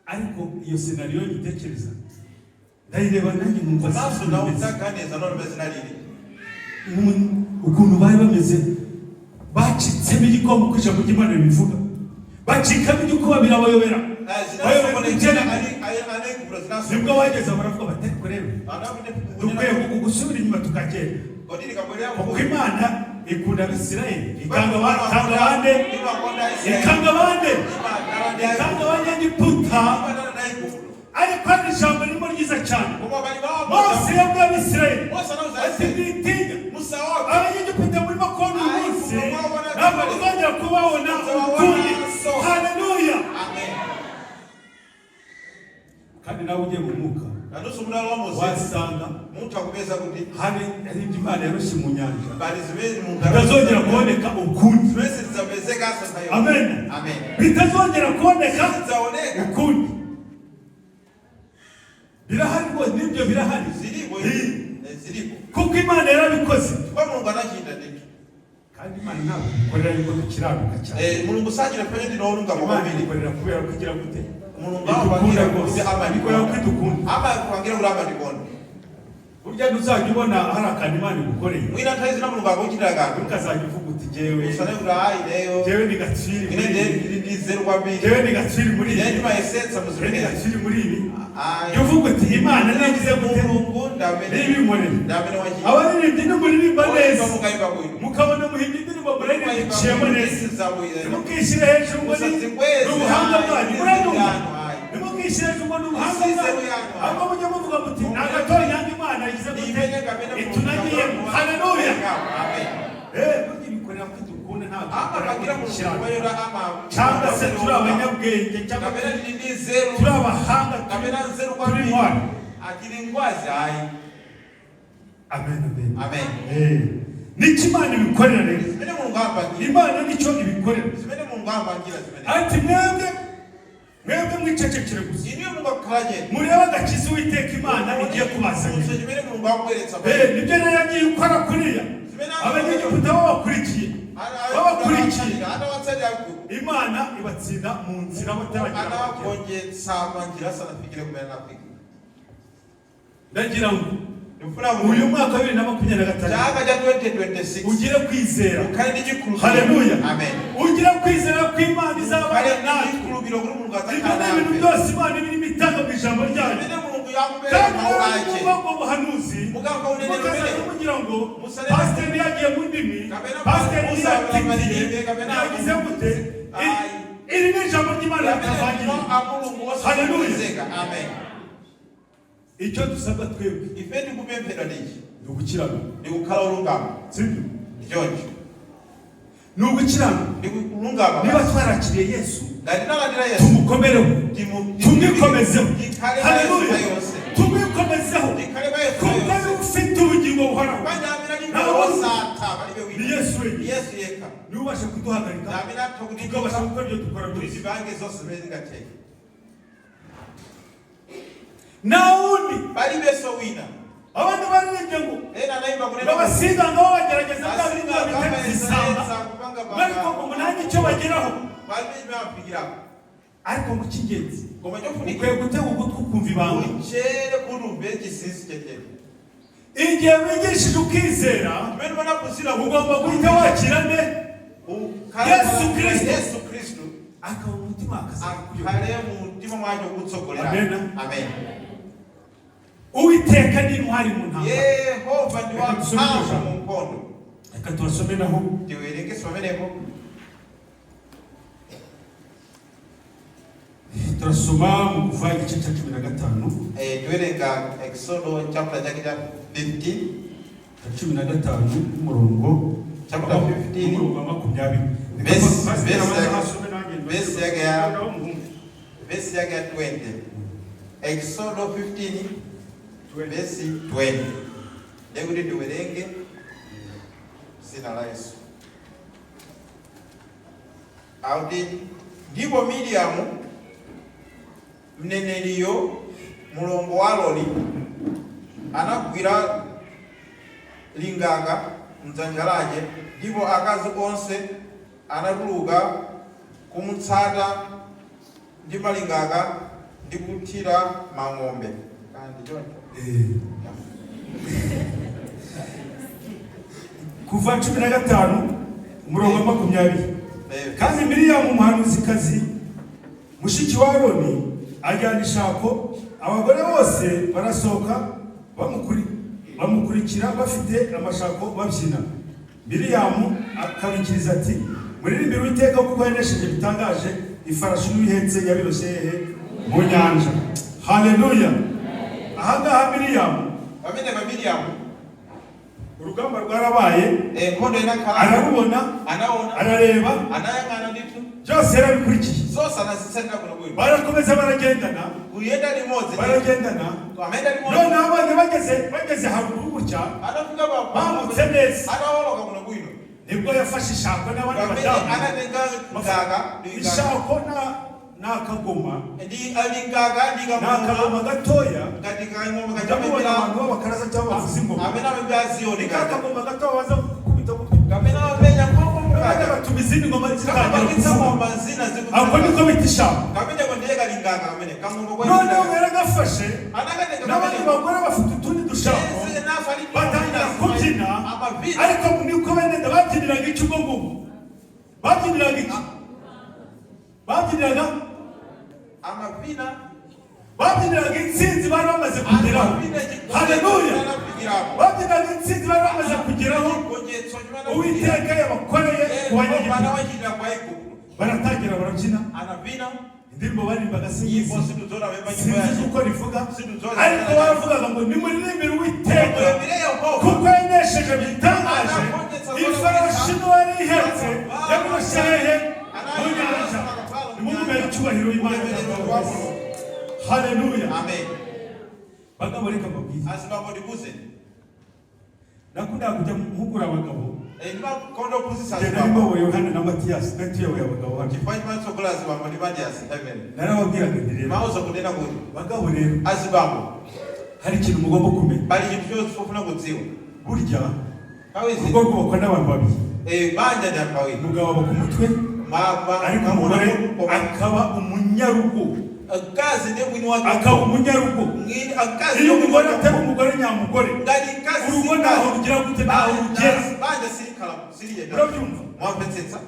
Ariko iyo scénario nyitekereza, ndayireba nanjye nkumva Komanso sinzi ukuntu bimeze. nautaganiza none zinalili. Ukuntu bari bameze, bacitsemo igikoma, uko ijambo ry'Imana ribivuga, bacikamo igikuba, birabayobera. Bayoberwa igena. Nibwo bageze baravuga bati: "Ariko rero dukwiye gusubira inyuma tukagenda, kuko Imana ikunda Abisirayeli, ikanga bande? Ikanga bande? Ikanga Abanyegiputa." Ariko hari ijambo ririmo ryiza cyane Mose yabwiye Abisirayeli ati: "Mwitinya, Abanyegiputa murimo kubona uyu munsi ntabwo muzongera kubabona ukundi." Haleluya! Kandi nawe ugiye mu mwuka wasanga hari ibyo Imana yaroshye mu nyanja bitazongera kuboneka ukundi. Amen. Bitazongera kuboneka ukundi. Birahari rwose, nibyo birahari. Kuko Imana yarabikoze. Mulungu anachita ndithu. Kandi Imana ntabwo ikorera yuko dukiranuka cyane. Mulungu sachita pamene ndinoolungama Imana kwambiri. ikorera kubera ko igira gute? Mulungu Idukunda amapangira rwose. kuti Ikorera ko idukunda. Amapangira kuti amatikonda. Burya ntuzajya ubona hari akantu Imana igukoreye, Mwina nthawi zina Mulungu akuchitira kanthu, ntukazajya uvuga uti: "Jyewe, usane kuti ayi leyo jyewe ni gatsiri ine muri ndiye ibi, ndili ndi nzeru kwambiri, jyewe ni gatsiri muri ine ibi, ndimayesetsa jyewe ni muzimenezi." gatsiri muri ibi." Ayi. Jya uvuga uti: "Imana nigize gute? Mulungu ndamene N'ibinkoreye." ndamene wachita. Abaririmbyi nimuririmba neza, mukayimba bwino, mukabona muhimbye indirimbo, muraririmba iciyemo neza, ntimukishyire hejuru ngo ni Musazikweze, ubuhanga bwanyu. Muranyumva? yanyu, ayi. Ntimukishyire hejuru ngo ni ubuhanga Isize bwanyu, yanyu, ayi. ahubwo mujye muvuga muti: "Ni agatoya Imana yagize gute? Nimenye kamene. Itunagiyemo." Haleluya! Amen. Burya ibikorera ko idukunda, ntabwo Amapangira ikorera Mulungu ko kumayora ama cyangwa se turi abanyabwenge, cyangwa kapena ndili ndi nzeru, turi abahanga, kapena nzeru turi kwambiri, intwari. achili ngwazi ayi. Amen, amen. Amen. Nicyo Imana ibikorera rero. Zimene Mulungu ampangira. Imana nicyo ibikorera. Zimene Mulungu ampangira zimene. Ati mwebwe, mwebwe mwicecekere gusa, Inuyo mungakhala chete. murebe agakiza Uwiteka Imana igiye kubazanira. Funso chimene Mulungu akubweretsa. Nibyo rero yagiye ikora kuriya Abanyegiputa babakurikiye, babakurikiye, Atawatsatira Igupto, Imana ibatsinda mu nzira bataragera aho bagera. Anawagonjetsa panjira asanafikire kumene anafika. Ndagira ngo Ndikufuna uyu mwaka wa 2026 chaka cha 2026 ugire kwizera. ukhale ndi chikhulupiriro. Haleluya. Amen. Ugire kwizera ko Imana izabana Ukhale ndi natwe. chikhulupiriro kuti Mulungu Ibyo adzakhala ni ibintu nafe. byose Imana iba irimo itanga mu ijambo ryayo. Zimene Mulungu yakupereka Kandi mawu rero ake. nimwumva ubwo buhanuzi, Mukamva uneneri mukazaza umene. mugira ngo Musalele. pasiteri yagiye mu ndimi, Kapena pasiteri musabira yatitiye, malilime, kapena yagize gute. Ayi. Iri ni ijambo ry'Imana Amene ritavangiye. a Mulungu Haleluya. osasokonezeka. Amen. Icyo dusabwa twebwe Ife tikupemphedwa ndichi ni ugukiranuka. Ndi kukhala olungama. Sibyo? Ndichoncho. Ni ugukiranuka. Ndi kulungama. Niba twarakiriye Yesu, Ngati tinalandira Yesu, tumukomereho, tumwikomezeho. Tikhale pa Yesu Haleluya. yonse. Tumwikomezeho, Tikhale pa Yesu kuko yonse. niwe ufite ubugingo buhoraho. Panja amene ali Nawe osatha palibe ni wina. Yesu wenyine. Yesu yekha. Niwe ubasha kuduhagarika, Ndi amene atha kuti tukabasha gukora ibyo dukora kuti byose. tipange zonse zimene zingatheke. Nta wundi. Palibenso wina. Abandi baririmbye ngo Ena anayimba kunena babasiga ngo bagerageza bya bindi Asinga babita isamba, kupanga ariko ngo nta n'icyo bageraho. Palibe chimene amafikirapo. Ariko mu cy'ingenzi, Koma chofunika, ukwiye gutega ugutwi ukumva ibanga. Uchere kuti umve chinsinsi chechene. Igihe wigishije ukizera, Chimene manaphunzira ugomba guhita wakira nde? Ukhale Yesu Kristo. Yesu Kristo Akaba mu mutima, akazakuyobora. Akhale mu mtima mwake kutsogolera. Amen. Amen. Uwiteka ni intwari mu ntambara. Yehova ndi Reka dusome iryo wamphamvu jambo. mu nkhondo. Reka tubasome naho. Tiwerenge pamenepo. Turasoma mu Kuva igice cya 15. Tiwerenga Exodo chapter chake cha 15. Cya 15, umurongo Chapter 15. umurongo wa 20. Verse yake ya verse yake ya 20. Exodo 15 verse 20. Ndekuti tiwerenge zina la Yesu. Akuti ndipo Miriamu mneneriyo, mlongo wa Aroni, anagwira lingaka mdzanja lake, ndipo akazi onse anatuluka kumutsata ndi malingaka ndi kuthira mang'ombe. Kandi choncho. Kuva 15, umurongo wa 20. Kandi Miriyamu umuhanuzikazi, mushiki wa Aroni, ajyana ishako, abagore bose barasohoka bamukurikira bafite amashako babyina. Miriyamu akabikiriza ati: "Muririmbire Uwiteka, kuko yanesheje bitangaje ifarashi n'uyihetse yabiroshye hehe? Mu nyanja." Haleluya! Ahangaha Miriyamu, Pamene pa Miriamu, urugamba rwarabaye, nkhondo inakhala, ararubona, anaona, arareba, anayang'ana ndithu, byose yarabikurikiye. Zonse anazitsatira kuno bwino. Barakomeza baragendana, Kuyenda limodzi, baragendana. Amayenda limodzi. Noneho abana bageze haruguru gutya, Atafika pa bambutse neza, atawoloka kuno bwino, nibwo yafashe ishako n'abandi pamene badamu. anatenga ngaka ndi ngaka Ishako na akagoma, ndi ali ngaka ndi ni kang'oma, akagoma gatoya. Ngati kang'oma Ndamubona kachapepera. abantu b'abakaraza cyangwa bavuza ingoma, Amene amapembe aziyoni ni kaja kakagoma gato baza gukubita gutya, kamene amapenya ngoma abandi kaja batuma izindi ngoma zitangira kamapangitsa kuvuga. ngoma zina. Ako niko bita ishako. Kameneko ndiye kali ngaka kamene kang'oma kwa Noneho yaragafashe, anakatenga n'abandi kamene bagore bafite utundi dushako, batangira kubyina. Amavina. Ariko niko bene babyiniraga iki? Ubwo ngubwo babyiniraga iki? Babyiniraga Amavina. Babyiniraga intsinzi bari bamaze kugeraho. Haleluya! Babyiniraga intsinzi bari bamaze kugeraho, Uwiteka yabakoreye ku Banyegiputa. Baratangira barabyina. Anavina. Indirimbo baririmbaga Nyimbo singizi, sindizoona vemba nyimbo sinzi yacho. uko rivuga, Sindizoona. ariko baravugaga ngo: "Nimuririmbire Uwiteka, Muririmbire Yehova. kuko yanesheje bitangaje ifarashi n'uwari ihetse yamuroshye hehe? Mu nyanja." Nimumubere icyubahiro Imana. Haleluya! Amen. Bagabo, reka mbabwire. Azibambo ndikuze. Nakundaga kujya mpugura abagabo. Ndimakonda kuphunzitsa Ngenda azibambo. nimbaboye Yohana na Matiyasi, nari tuyoboye abagabo hano. Chifukwa chimatsogola azibambo ndi Matiyasi heaven. Narababwiraga nti rero, Mauza kunena kuti, bagabo rero, azibambo, hari ikintu mugomba kumenya. Pali chinthu chofuna kudziwa. Burya Nthawi urugo rwubakwa n'abantu babiri. Banja ndi anthu awiri. Umugabo aba ku mutwe, ariko umugore akaba umunyarugo. Mkazi ndiye mwini wake. Akaba umunyarugo. Mwini akazi. Iyo umugore atari umugore nyamugore, Ngati mkazi urugo ntaho rugera gute, ntaho rugera. Banja silikhala, siliyenda. Urabyumva? Mwamvetsetsa?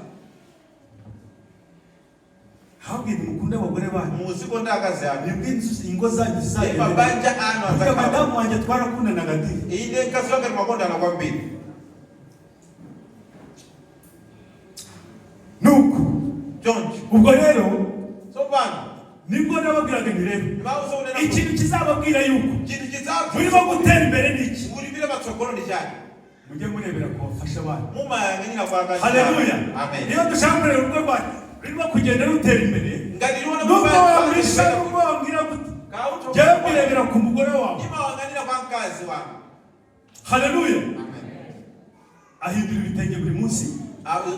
Habwe mukunde abagore banyu. Muzikonda akazi anu. Nibwo inzu, ingo zanyu Ndi zizagenda. mabanja anu Burya adzakhala. madamu wanjye twarakundanaga di. Ine mkazi wanga timakondana kwambiri. Nuko Choncho Ubwo rero, tsopano, nibwo nababwiraga nti rero, ndimauza kunena kuti ikintu kizababwira yuko chinthu chidzabva murimo gutera imbere ni iki? Mulipira patsogolo ndi chani? Mujye murebera ku bafasha banyu. Mumayang'anira kwa akazi. Haleluya! Amen. Iyo dushaka kureba urugo rwacu rurimo kugenda rutera imbere, Ngati liona nubwo wamwisha, nubwo wambwira gute, jyewe kurebera ku mugore wawe. Ndimawang'anira kwa mkazi wanu. Haleluya! Amen. Ahindura ibitenge buri munsi,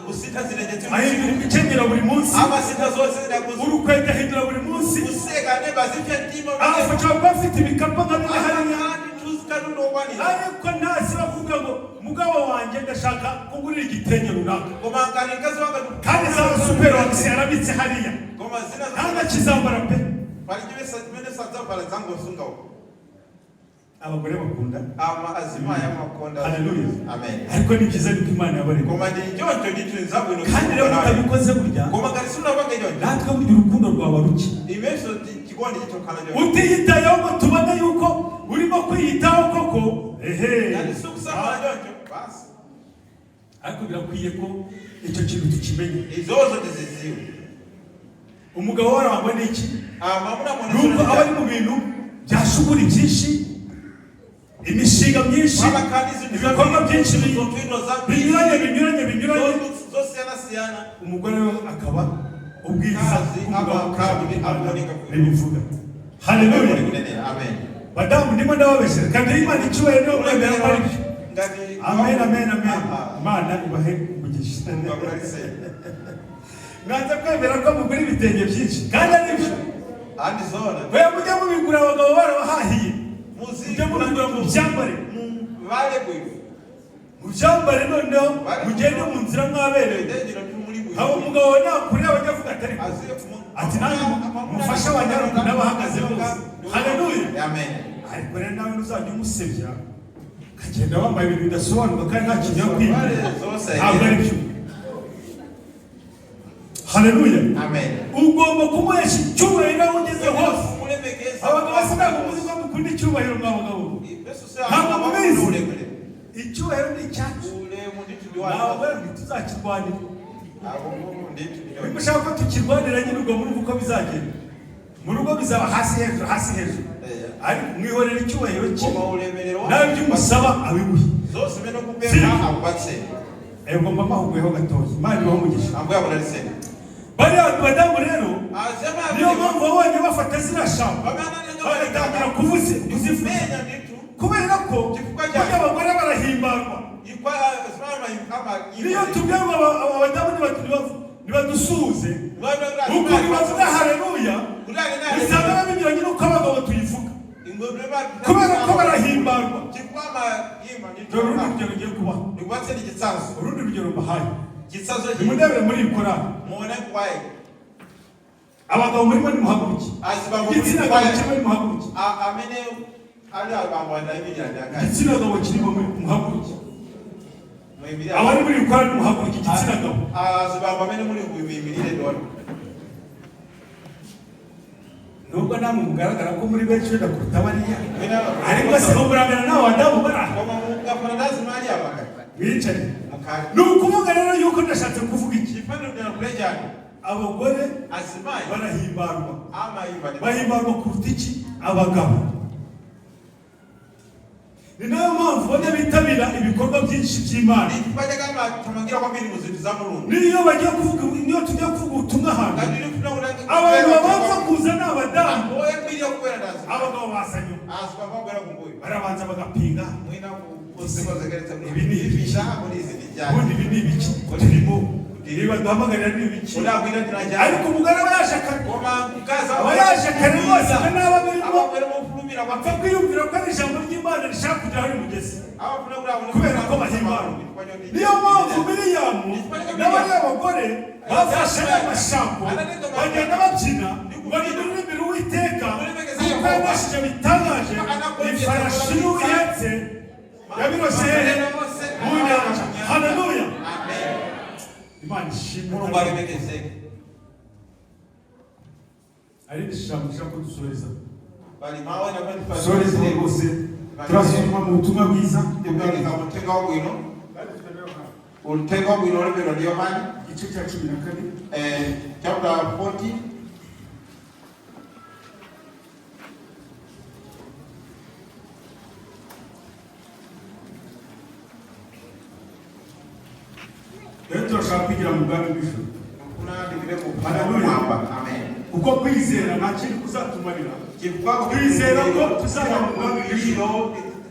Kusintha zitenje tsiku. Ahindura imikenyero buri munsi, Amasintha zonse zinakuzi. Urukweto ahindura buri munsi. Kuseka neba zipya mtima. Ashobora kuba afite ibikapu nka bine hariya, Katundu okwanira. ariko ntasiba kuvuga ngo: "Mugabo wanjye, ndashaka kugurira igitenge runaka." Koma ngati mkazi wanga Kandi za Super arabitse hariya, koma zina ntanakizambara pe. Pali chimene sadzavala, zangosunga uko. Abagore bakunda. Ama azimayi amakonda. Haleluya! Amen. Ariko ni byiza yuko Imana yabaremye. Koma ndi choncho ndithu nzabwino. Kandi rero mutabikoze burya, Koma ngati sunapange choncho, natwe burya urukundo rwaba ruke. imenso chikondi chitokhala choncho. Utiyitayeho ngo tubone yuko urimo kwiyitaho koko, ehe. Ngati sukusamala choncho basi. Ariko birakwiye ko icyo kintu tukimenya. Izozo tiziziwe. Umugabo warangwa n'iki? Amamuna. Nuko aba ari mu bintu bya shuguri byinshi, imishinga myinshi, ibikorwa byinshi binyuranye binyuranye binyuranye, zosiyanasiyana. Umugore we akaba ubwiza Kazi, bw'umugabo. aba- aboneka. Bibivuga. Haleluya! Amen. Badamu, ndimo ndababeshyera, kandi Imana icyubahiro niyo mwemera ko ari byo. Amen, amen, amen. Imana ibahe umugisha. Mwanze kwemera ko mugura ibitenge byinshi kandi ari byo. Andizona. Oya, mujye mubigura abagabo barabahahiye, mujye mubigura mu byambare. Vale bwino. Mu byambare, noneho mugende mu nzira mwaberewe. Haba umugabo wawe nakureba ajya avuga ati ariko, ati nanjye mufasha wanjye hari ukuntu aba ahagaze rwose. Haleluya! Amen. Ariko rero nawe ntuzajya umusebya, ukagenda wambaye ibintu bidasobanuka kandi nta kintu yo kwiga, ntabwo ari byo. Haleluya! Amen. Ugomba kumuhesha icyubahiro aho ugeze hose. Mulemekeza. Abagabo basa ntabwo muzi ko mukunda icyubahiro, mwa bagabo. Ntabwo mubizi. Icyubahiro ni icyacu, ntabwo ntituzakirwanira. Niba ushaka ko tukirwanira nyine, ubwo murumva uko bizagenda mu rugo, bizaba hasi hejuru, hasi hejuru. Ariko mwihorera icyubahiro cye, nawe ibyo umusaba abiguhe. Zonse zimene kupempha akupatseni. Ego, mba mahuguyeho gatoya. Imana ibahe umugisha. Ambuye akudalitseni. Bariya badamu rero, niyo mpamvu wabonye bafata ziriya shambo bagatangira kuzivuza, Menya ndithu. kubera ko burya abagore barahimbarwa. Niyo tubwiye ngo abadamu nibadusuhuze, ukuntu bavuga haleluya usanga biba binyuranye n'uko abagabo tuyivuga, kubera ko barahimbarwa. Dore urundi rugero ngiye kubaha. Ndikupatseni chitsanzo. Urundi rugero mbahaye, Chitsanzo. nimundebere muri iyi korali. Muone kwaye. Abagabo murimo nimuhaguruke. Azibambo. Igitsina gabo kimwe nimuhaguruke. Amene ali abambo anayimirira ndi akazi. Igitsina gabo kirimo muhaguruke. Muyimirire. Abari muri iyi korali nimuhaguruke, igitsina gabo. Azibambo amene muli muyimirire dona. Nubwo namwe mugaragara ko muri benshi wenda kuruta bariya, ariko se murangana n'abo badamu bari aha? Koma mukafana ndazimali apakati. Mwicare. Mukhale. Ni ukuvuga rero yuko ndashatse kuvuga iki? Chifaniro kulejani. Abagore Azimayi barahimbarwa. Amayimba. Bahimbarwa kuruta iki? Abagabo. Ni nayo mpamvu bajya bitabira ibikorwa byinshi by'Imana. Chifukwa chake amathamangira kwambiri mu zinthu za Mulungu. Niyo bagiye kuvuga, niyo tujya kuvuga ubutumwa ahantu, Ngati ndifuna kuti abantu babanza kuza ni abadamu. Oyambirira kubwera ndazi. Abagabo baza nyuma. Azibambo abwera kumbuyo. Barabanza bagapinga. Mwina Uzikonzekeretsa Ibi ni ibiki? Ipita kuti izi ndi chani. Ubundi ibi ni ibiki turimo? Niba duhamagarira ni ibiki? Kuti akuyitanira chani. Ariko umugore aba yaje kare. Koma mkazi Aba yaje kare rwose, nka n'aba birimo amabwera mofulumira apfa kwambiri. kwiyumvira ko ari ijambo ry'Imana rishaka kugira aho rimugeze, Amafuna kuti aone kubera ko bahimbara. Niyo mpamvu Miriyamu n'abariya bagore bafashe aya mashambo, bagenda babyina, bagenda Uwiteka, kuko yabashije bitangaje ifarashi n'uwihetse yabiroshye hehe? Mu nyanja. Haleluya! Amen. Imana ishimwe. Mulungu alemekezeke. Hari irindi jambo ushaka ko dusoreza? Pali mawu ena amene Dusoreze rwose, turasoma mu butumwa bwiza. Tikuwerenga uthenga wabwino. Uthenga wabwino olembedwa ndi Yohane, Igice cya 14. Chapter 14. Rero turashaka kwigira mu bwami bw'ijuru. Kuna ndipite ku Hallelujah. kumwamba. Amen. Kuko kwizera nta kindi kuzatumarira. Chifukwa Twizera ko tuzajya mu bwami bw'ijuru.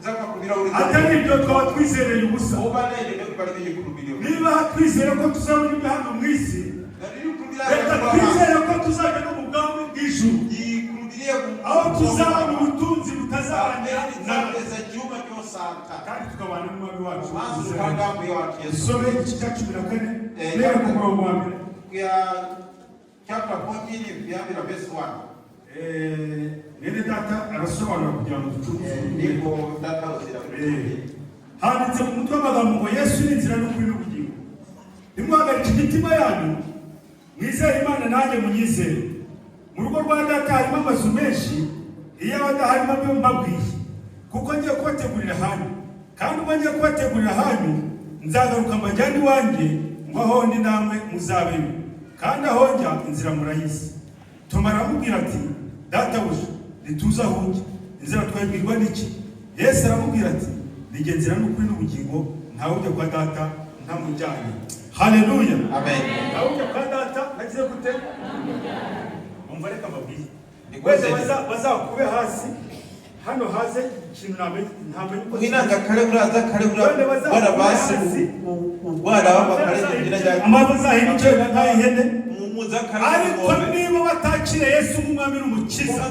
Tidzakhulupirira kuti Atari ibyo twaba twizereye ubusa. Opanda icho ndi palibe chikhulupiriro. Niba twizera ko tuzabona ibyo hano mu isi, Ngati tikhulupirira reka twizere ko tuzajya no mu bwami bw'ijuru, tikhulupirire ku aho tuzabona ubutunzi butazarangira amene na tidzapeza chuma chosatha. Kandi tukabana n'umwami wacu. Komanso tikhala ndi Ambuye wathu Yesu. Dusome igice cya 14, Eh, guhera ku murongo wa mbere. Kuya chapter 14 kuyambira verse 1. Mwene data arasobanura kugira ngo ducunguze. Ndipo ndathauzira kuti Handitse mu mutwe w'amagambo ngo "Yesu ni inzira n'ukuri n'ubugingo". Ntimuhagarike imitima yanyu, mwizere Imana nanjye munyizere. Mu rugo rwa Data harimo amazu menshi, iyo aba adaharimo mbe mbabwiye, kuko ngiye kubategurira ahanyu. Kandi ubwo ngiye kubategurira ahanyu, nzagaruka mbajyane iwanjye, ngo aho ndi namwe muzabeyo. Kandi aho njya inzira murayizi. Toma aramubwira ati: "Databuja, ntituzi aho ujya, inzira twabwirwa n'iki?" Yesu aramubwira ati: "Ni nzira n'ukuri n'ubugingo, ntawe ujya kwa Data ntamujyanye." Haleluya! Amen. Ntawe ujya kwa Data nagize gute? Umva, reka mbabwire. Ndikuwuzeni. Wese bazakube hasi hano, haze ikintu ntamenye uko. Mwina ngakhale kuti adzakhale kuti Wenda bazakube kugwada pasi, hasi. kugwada pakhale china chake. Amazi azahinduke nk'ay'ihene. Mudzakhale Ariko niba batakira Yesu nk'umwami n'umukiza,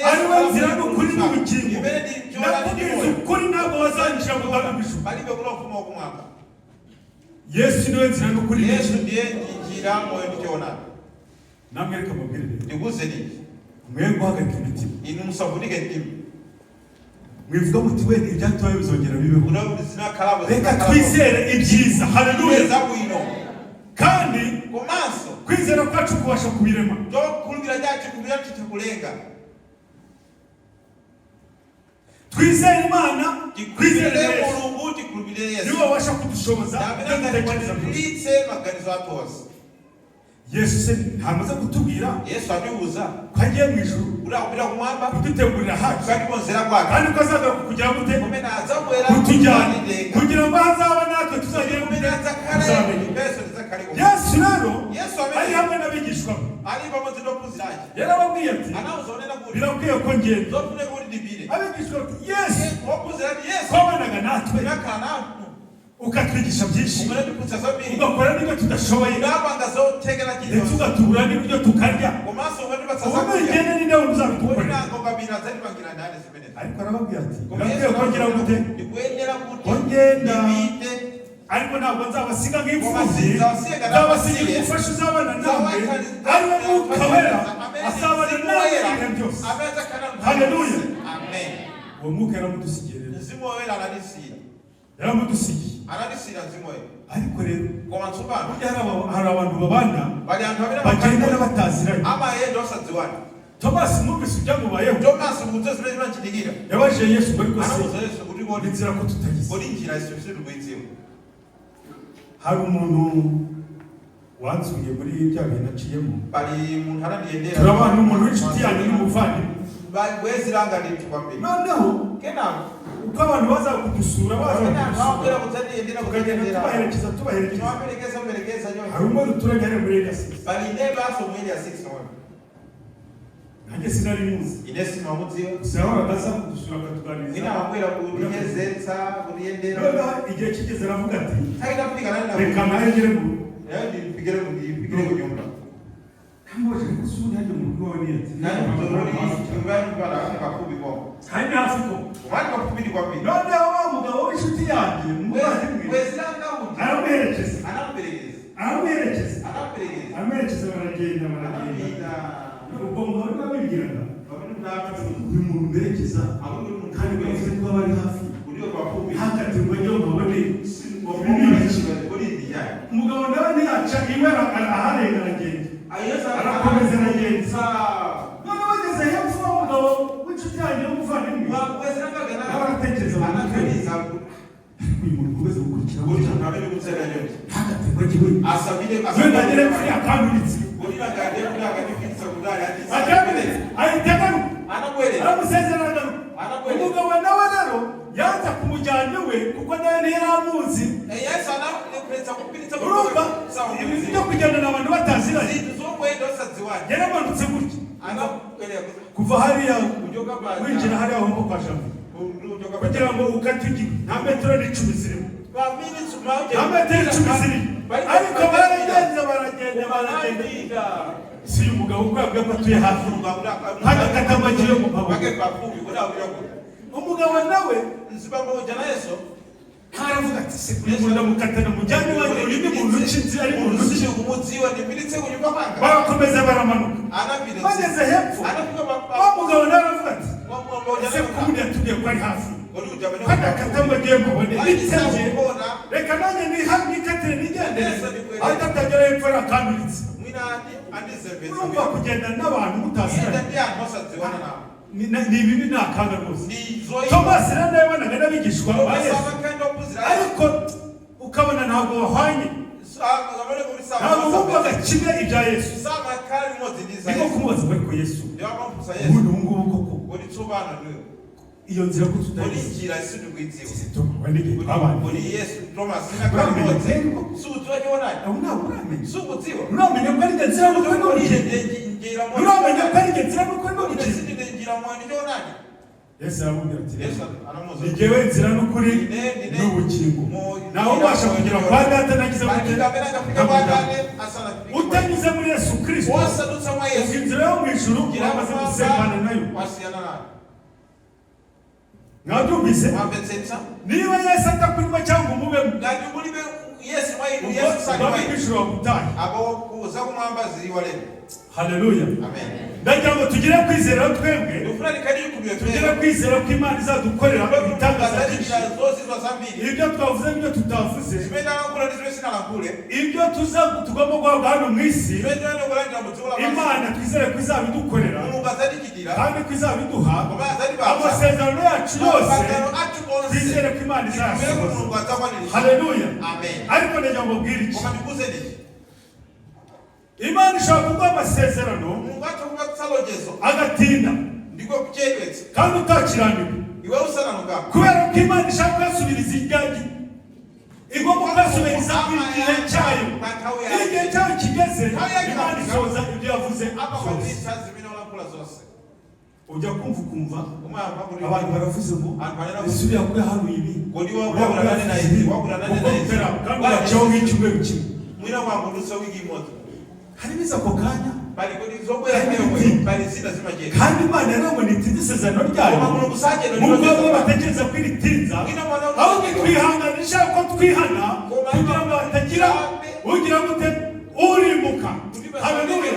ari we nzira n'ukuri n'ubugingo, ndakubwiza ukuri, ntabwo bazanjira mu bwami bw'ijuru. Palibe kulowa ufumu wakumwamba. Yesu niwe nzira n'ukuri. Yesu ndiye njira, moyo ndi choonadi. Namwe reka mbabwire rero. Ndikuwuzeni. Mwe guhagarika imitima. Inu musavutike mtima. Mwivuga muti: "Wenda ibyatubaye bizongera bibeho." Kuti zinakhalapo. Reka twizere ibyiza. Haleluya! Zabwino. Kandi Komanso kwizera kwacu kubasha kubirema. Chokhulupirira chacho khulupirira chitha kulenga. Twizere Imana, twizere Tikhulupirire Yesu. Mulungu, tikhulupirire Yesu. Niwe wabasha kudushoboza Amene ibyo dutekereza byose. angatiliritse maganizo athu onse. Yesu se ntamaze kutubwira Yesu atiuza ko agiye mu ijuru kuti akupita kumwamba kudutegurira hacu, kukatikonzera kwake, kandi ko azagaruka kugira gute? kumene adzabwera Kutujyana, kutitenga, kugira ngo azaba natwe tuzagere kumene gute? adzakhale Tuzamenya. ifenso tidzakhale kumwe. Yesu rero Yesu amene ari hamwe n'abigishwa be, ali pamodzi ndi ophunzira ake, yarababwiye ati: anawuza onena kuti "Birakwiye ko ngenda." zofunika kuti ndipite. Abigishwa bati: "Yesu, Ophunzira ati: "Yesu, twabanaga natwe, tinakhala nanu, ukatwigisha byinshi, umanatiphunzitsa zambiri, ugakora n'ibyo tudashoboye, unapanga zothekera ndetse chilichonse, ugatubura n'ibyo tukarya. Komanso umatipatsa Ubu zakudya. nugenda ninde wundi Kodi uzabidukorera?" nango kapita adzatipangira ndani zimenezi?" Ariko arababwira ati: Koma "Birakwiye Yesu ko ngira gute? ndikuyenera kuti Ko ngenda. ndipite. Ariko ntabwo nzabasiga Koma nk'imfubyi, sinzabasiga nzabasigira umufasha uzabana namwe, ari we Mwuka Wera, azabana namwe ibihe byose." Haleluya. Amen. Uwo Mwuka yaramudusigiye rero. Mzimu Woyera anatisiya. Yaramudusigiye. Anatisiyira Mzimu Woyera. Ariko rero Koma tsopano burya hari abantu babana, pali anthu amene bagendana bataziranye. Amayenda osadziwana. Tomasi mwumvise ibyamubayeho. Tomasi mukudziwa zimene zimachitikira. Yabajije Yesu ngo: "Ariko se Anamuwuza Yesu kuti kodi inzira ko tutayizi?" kodi njira ife sitikuyidziwa? Hari umuntu wansuye muri bya bihe naciyemo. Pali munthu anandiyendera. Turabana, umuntu w'inshuti yanjye n'umuvandimwe. Bwenzi langa ndithu kwambiri. Noneho Kenako uko abantu baza kudusura, baza pamene anthu kudusura, abwera kudzandiyendera, tukagenda kudzandiyendera, tubaherekeza, tubaherekeza. Timawaperekeza perekeza Hari choncho. umwe duturanye ari muri area 6. Pali neba aso mu area 6 omwe. Nanjye sinari muzi. Ine simamudziwa. Gusa yahoraga aza kudusura, akatuganiriza. Mwina amabwera kutichezetsa, kutiyendera. Noneho igihe kigeze aravuga ati: Nthawi itafika nani? "Reka nawe ngere mu rugo." Nayo ndifikire ku nyumba. Ntamubajije ko usubundi hajya mu rugo iwawe ni ati Nani mzorori nyumbani pala pafupi koma. Hari hafi ko Kumani pafupi ndi kwambiri. Noneho wa mugabo w'inshuti yanjye, umuvandimwe, Bwezilanga uja aramuherekeza. Anamuperekeza. Aramuherekeza. Anamuperekeza. Aramuherekeza, baragenda, baragenda. Anapita. Ubwo mugabo niwe wabibwiraga: Pamene mnapita. "Uyu muntu mberekeza, Akuti munthu kandi bavuze ko aba ari hafi, uliyo pafupi. ntakate ngo ajye mubone." Kodi ndi chani? Umugabo nawe ntiyaca iwe, aharenga, aragenda, arakomeza, aragenda. Noneho bageze hepfo, wa mugabo w'inshuti yanjye w'umuvandimwe nawe aratekereza mu mutwe: "Uyu muntu ukomeza gukurikira gutya, ntakate ngo ajye iwe, wenda agere kuri akanduritse." Akanduritse, ahita agaruka, aramusezera, aragaruka. Umugabo nawe rero yanze kumujyana iwe kuko nawe ntiyari amuzi. Urumva ibintu byo kugendana abantu bataziranye. Yaramanutse gutya kuva hariya winjira hariya hombo kwa Jambo, kugira ngo ukate ujye, nta metero 10 zirimo, nta metero 10 zirimo, ariko baragenze, baragenda, baragenda. Si uyu mugabo uko yabwiye ko atuye hafi, hagakata amagiye mu maboko? Umugabo nawe aravuga ati: "Se uyu muntu ndamukatana mujyane iwanjye, uyu ni muntu uca ari muntu uci?" Barakomeza, baramanuka. Bageze hepfo, wa mugabo nawe aravuga ati: "Ese kubundi yatubwiye ko ari hafi, kandi akata ngo agiye mubone bitebye, reka nanjye nikatire nigendere." Ariko atagera hepfo arakanduritse. Urumva kugenda n'abantu mutaziranye ni ibibi, ni akaga rwose. Tomasi rero nawe yabanaga n'abigishwa ba Yesu, ariko ukabona ntabwo bahwanye, ntabwo bumvaga kimwe ibya Yesu. Niko kumubaza ngo: "Ariko Yesu, ubundi ubu ngubu koko iyo nzira ko tutayizi?" N'igihe twabanye, aho ntabwo uramenya, uramenya ko ari njye nzira n'ukuri n'ubugingo, uramenya ko ari njye nzira n'ukuri n'ubugingo. Yesu aramubwira ati: "Ni jyewe nzira n'ukuri n'ubugingo, nawe ubasha kugera kwa Data nagize gute? Utanyuze muri Yesu Kirisito, ubwo inzira yo mu ijuru uramaze gusembana nayo." Mwabyumvise? Niba Yesu atakurimo cyangwa umubemo, ubwo ubwami bw'ijuru wagutaye. Haleluya! Ndagira ngo tugire kwizera twebwe, tugire kwizera ko Imana izadukorera ibitangaza byinshi, ibyo twavuze n'ibyo tutavuze, ibyo tuza tugomba guhabwa hano mu isi. Imana twizere ko izabidukorera kandi ko izabiduha. Amasezerano yacu yose twizere ko Imana izayasohoza. Haleluya! Ariko ndagira ngo mbwire iki: Imana ishobora kuguha amasezerano agatinda kandi utakiranirwa, kubera ko Imana ishaka kuyasubiriza ijyagi, igomba kuyasubiriza igihe cyayo. Iyo igihe cyayo kigeze, Imana isohoza ibyo yavuze byose. Ujya kumva ukumva abantu baravuze ngo: "Ese uriya ko yahanuye ibi, uriya ko yavuze ibi?" Kuko bitera kandi ugacaho nk'icyumweru kimwe. Hari ibiza ako kanya, kandi Imana rero ngo ntitinze isezerano ryayo, nubwo bamwe batekereza ko iritinza, ahubwo twihanganisha ko twihana kugira ngo hatagira ugira gute? Urimbuka. Haleluya!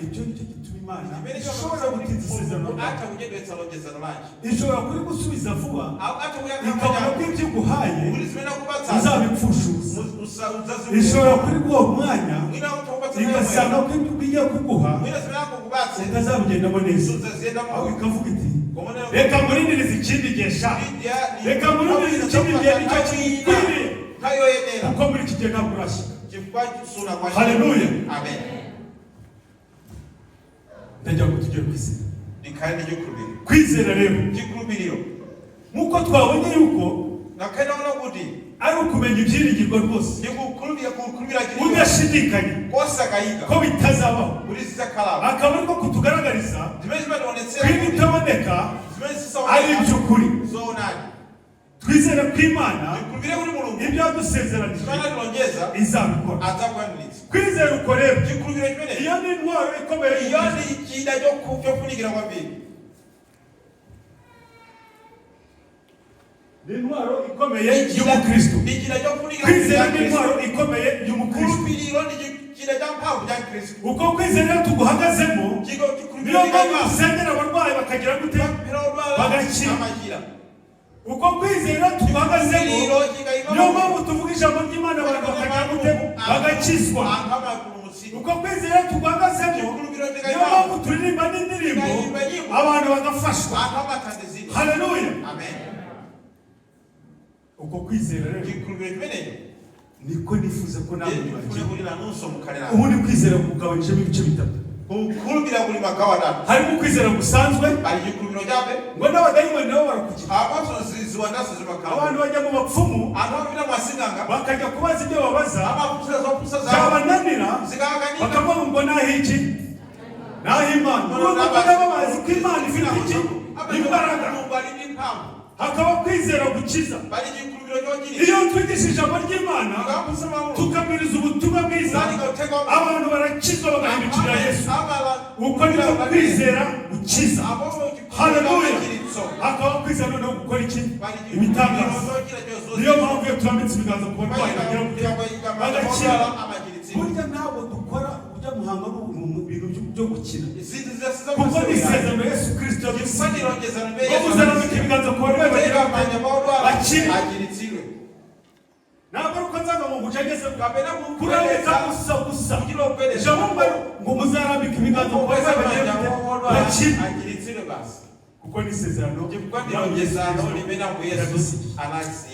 Icyo nicyo gituma Imana ishobora gutinza isezerano ryayo, ishobora kurigusubiza vuba, ikabona ko ibyo iguhaye uzabipfusha ubusa. Ishobora kuriguha umwanya, igasanga ko ibyo igiye kuguha utazabigendamo neza, aho ikavuga iti: "Reka nkurindirize ikindi gihe sha, reka nkurindirize ikindi gihe, nicyo kikwiriye, kuko muri iki gihe ntabwo urashyika." Haleluya! Ndagira ngo tujye kwizera. Kwizera rero, nk'uko twabonye yuko ari ukumenya ibyiringirwa rwose, udashidikanya. Kudashidikanya Kosakayika ko bitazabaho, kuti zidzakhalapo, akaba ariko kutugaragariza zimene ko zimationetsera kuti ibitaboneka zimene ari zisaoneka iby'ukuri. Zoonadi. Twizere ko Imana Tikhulupirire kuti Mulungu ibyo yadusezeranije zimene anatilonjeza izabikora. adzakwaniritsa. Kwizera uko rero, Chikhulupiriro chimenechi, iyo ni intwaro ikomeye. Iyo ndi chida chofunikira kwambiri. Ni intwaro ikomeye y'umukristo. Ndi chida chofunikira Kwizera kwambiri ni cha intwaro Khristu. ikomeye y'umukristo. Khulupiriro ndi chida cha mphamvu cha Khristu. Uko kwizera iyo tuguhagazemo, Chiko niyo chikhulupiriro mpamvu dusengera abarwayi bakagira gute? Bagakira. Amachira. Uko kwizera tuguhagazemo, Chikhulupiriro chikayima, niyo mpamvu tuvuga ijambo ry'Imana, abantu bakagira gute? Bagakizwa. Anthu amapulumutsidwa. Uko kwizera tuguhagazemo, niyo mpamvu turirimba n'indirimbo, abantu bagafashwa. Anthu amathandizidwa. Haleluya! Amen. Uko kwizera rero Chikhulupiriro chimenecho niko nifuza ko namwe ndifune mwagira. Kuti nanunso mukhale nacho. Ubundi kwizera kugabanyijemo ibice bitatu. Kukhulupirira kuli magawo atatu. Harimo kwizera gusanzwe, Pali chikhulupiriro chabe, ngo n'abadayimoni nabo barakugira. Apanso ziwandaso zimakhala. Abantu bajya mu bapfumu, Anthu amapita mwasing'anga, bakajya kubaza ibyo babaza, amafunsa zopusa zawo, byabananira zikawakanika, bakavuga ngo naho iki, naho Imana. Urumva ko nabo bazi ko Imana ifite iki? Imbaraga. Mulungu ali ndi mphamvu. Hakaba kwizera gukiza. Pali chikhulupiriro chochiritsa. Iyo twigisha ijambo ry'Imana, Tikaphunzitsa mawu, tukabwiriza ubutumwa bwiza, abantu barakizwa, bagahindukirira Yesu. Uko niko kwizera gukiza. Haleluya! Hakaba kwizera noneho gukora iki? Ibitangaza. Niyo mpamvu iyo turambitse ibiganza ku barwayi bagira gute? Bagakira. Burya ntabwo dukora ujya muhanga mu bintu byo gukina, kuko ni isezerano Yesu Kirisito yadusigiye ngo muzarambika ibiganza ku barwayi bagira gute? Bakire. Ntabwo ari uko nzaga ngo ngucengeze kurambika gusa gusa. Ijambo ngo muzarambika ibiganza ku barwayi bagira gute? Bakire, kuko ni isezerano yadusigiye.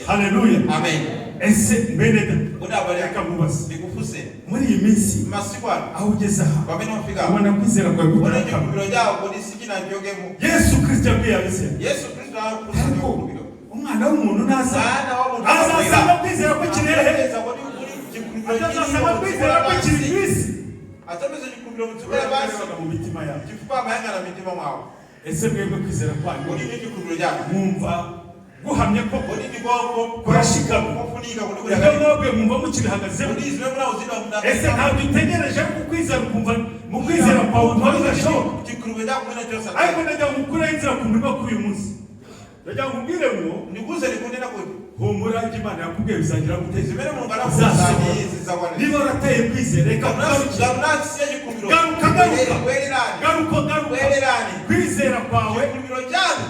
Haleluya! Amen. Ese mwene data, Udabale reka mubaze, ndikufunseni, muri iyi minsi masiku ano, aho ugeze aha, pamene wafika, ubona kwizera kwawe ubona kutarakama? chikhulupiriro chawo kuti sichinachokemo? Yesu Kirisito yabwiye Abisirayeli, Yesu Khristu anaphunzitsa ariko chikhulupiriro. umwana w'umuntu naza, Mwana wa munthu azasanga kwizera ko kiri hehe? Apeza kuti kuli chikhulupiriro Azasanga kwizera ko kiri ku isi? Adzapeza chikhulupiriro mdziko lapansi? Yarebaga mu mitima yabo. Chifukwa amayang'ana mitima mwawo. Ese mwebwe kwizera kwanyu Kodi ndi chikhulupiriro chanu mwumva guhamye koko, kodi ndi kurashikamye? Kofunika kuti Ibyo mwebwe mwumva mukibihagazemo? Kodi zimene munauzidwa? Ese ntabwo utegereje ko kwizera ukumva mu kwizera kwawe ukumva bidashoboka? Chikhulupiriro chako mwina chosa. Ariko ndagira ngo ukureho inzira ku murima kuri uyu munsi. Ndagira ngo ubwire ngo Ndikuze ndikunena kuti humura, ibyo Imana yakubwiye bizagira gute? Zimene Mulungu Bizasohora. anakuuzani zizakwanira. Niba warateye kwizera, reka kugarukira. Munasiya chikhulupiriro. Garuka, garuka. Bwererani. Garuka, garuka. Bwererani. Kwizera kwawe, Chikhulupiriro chanu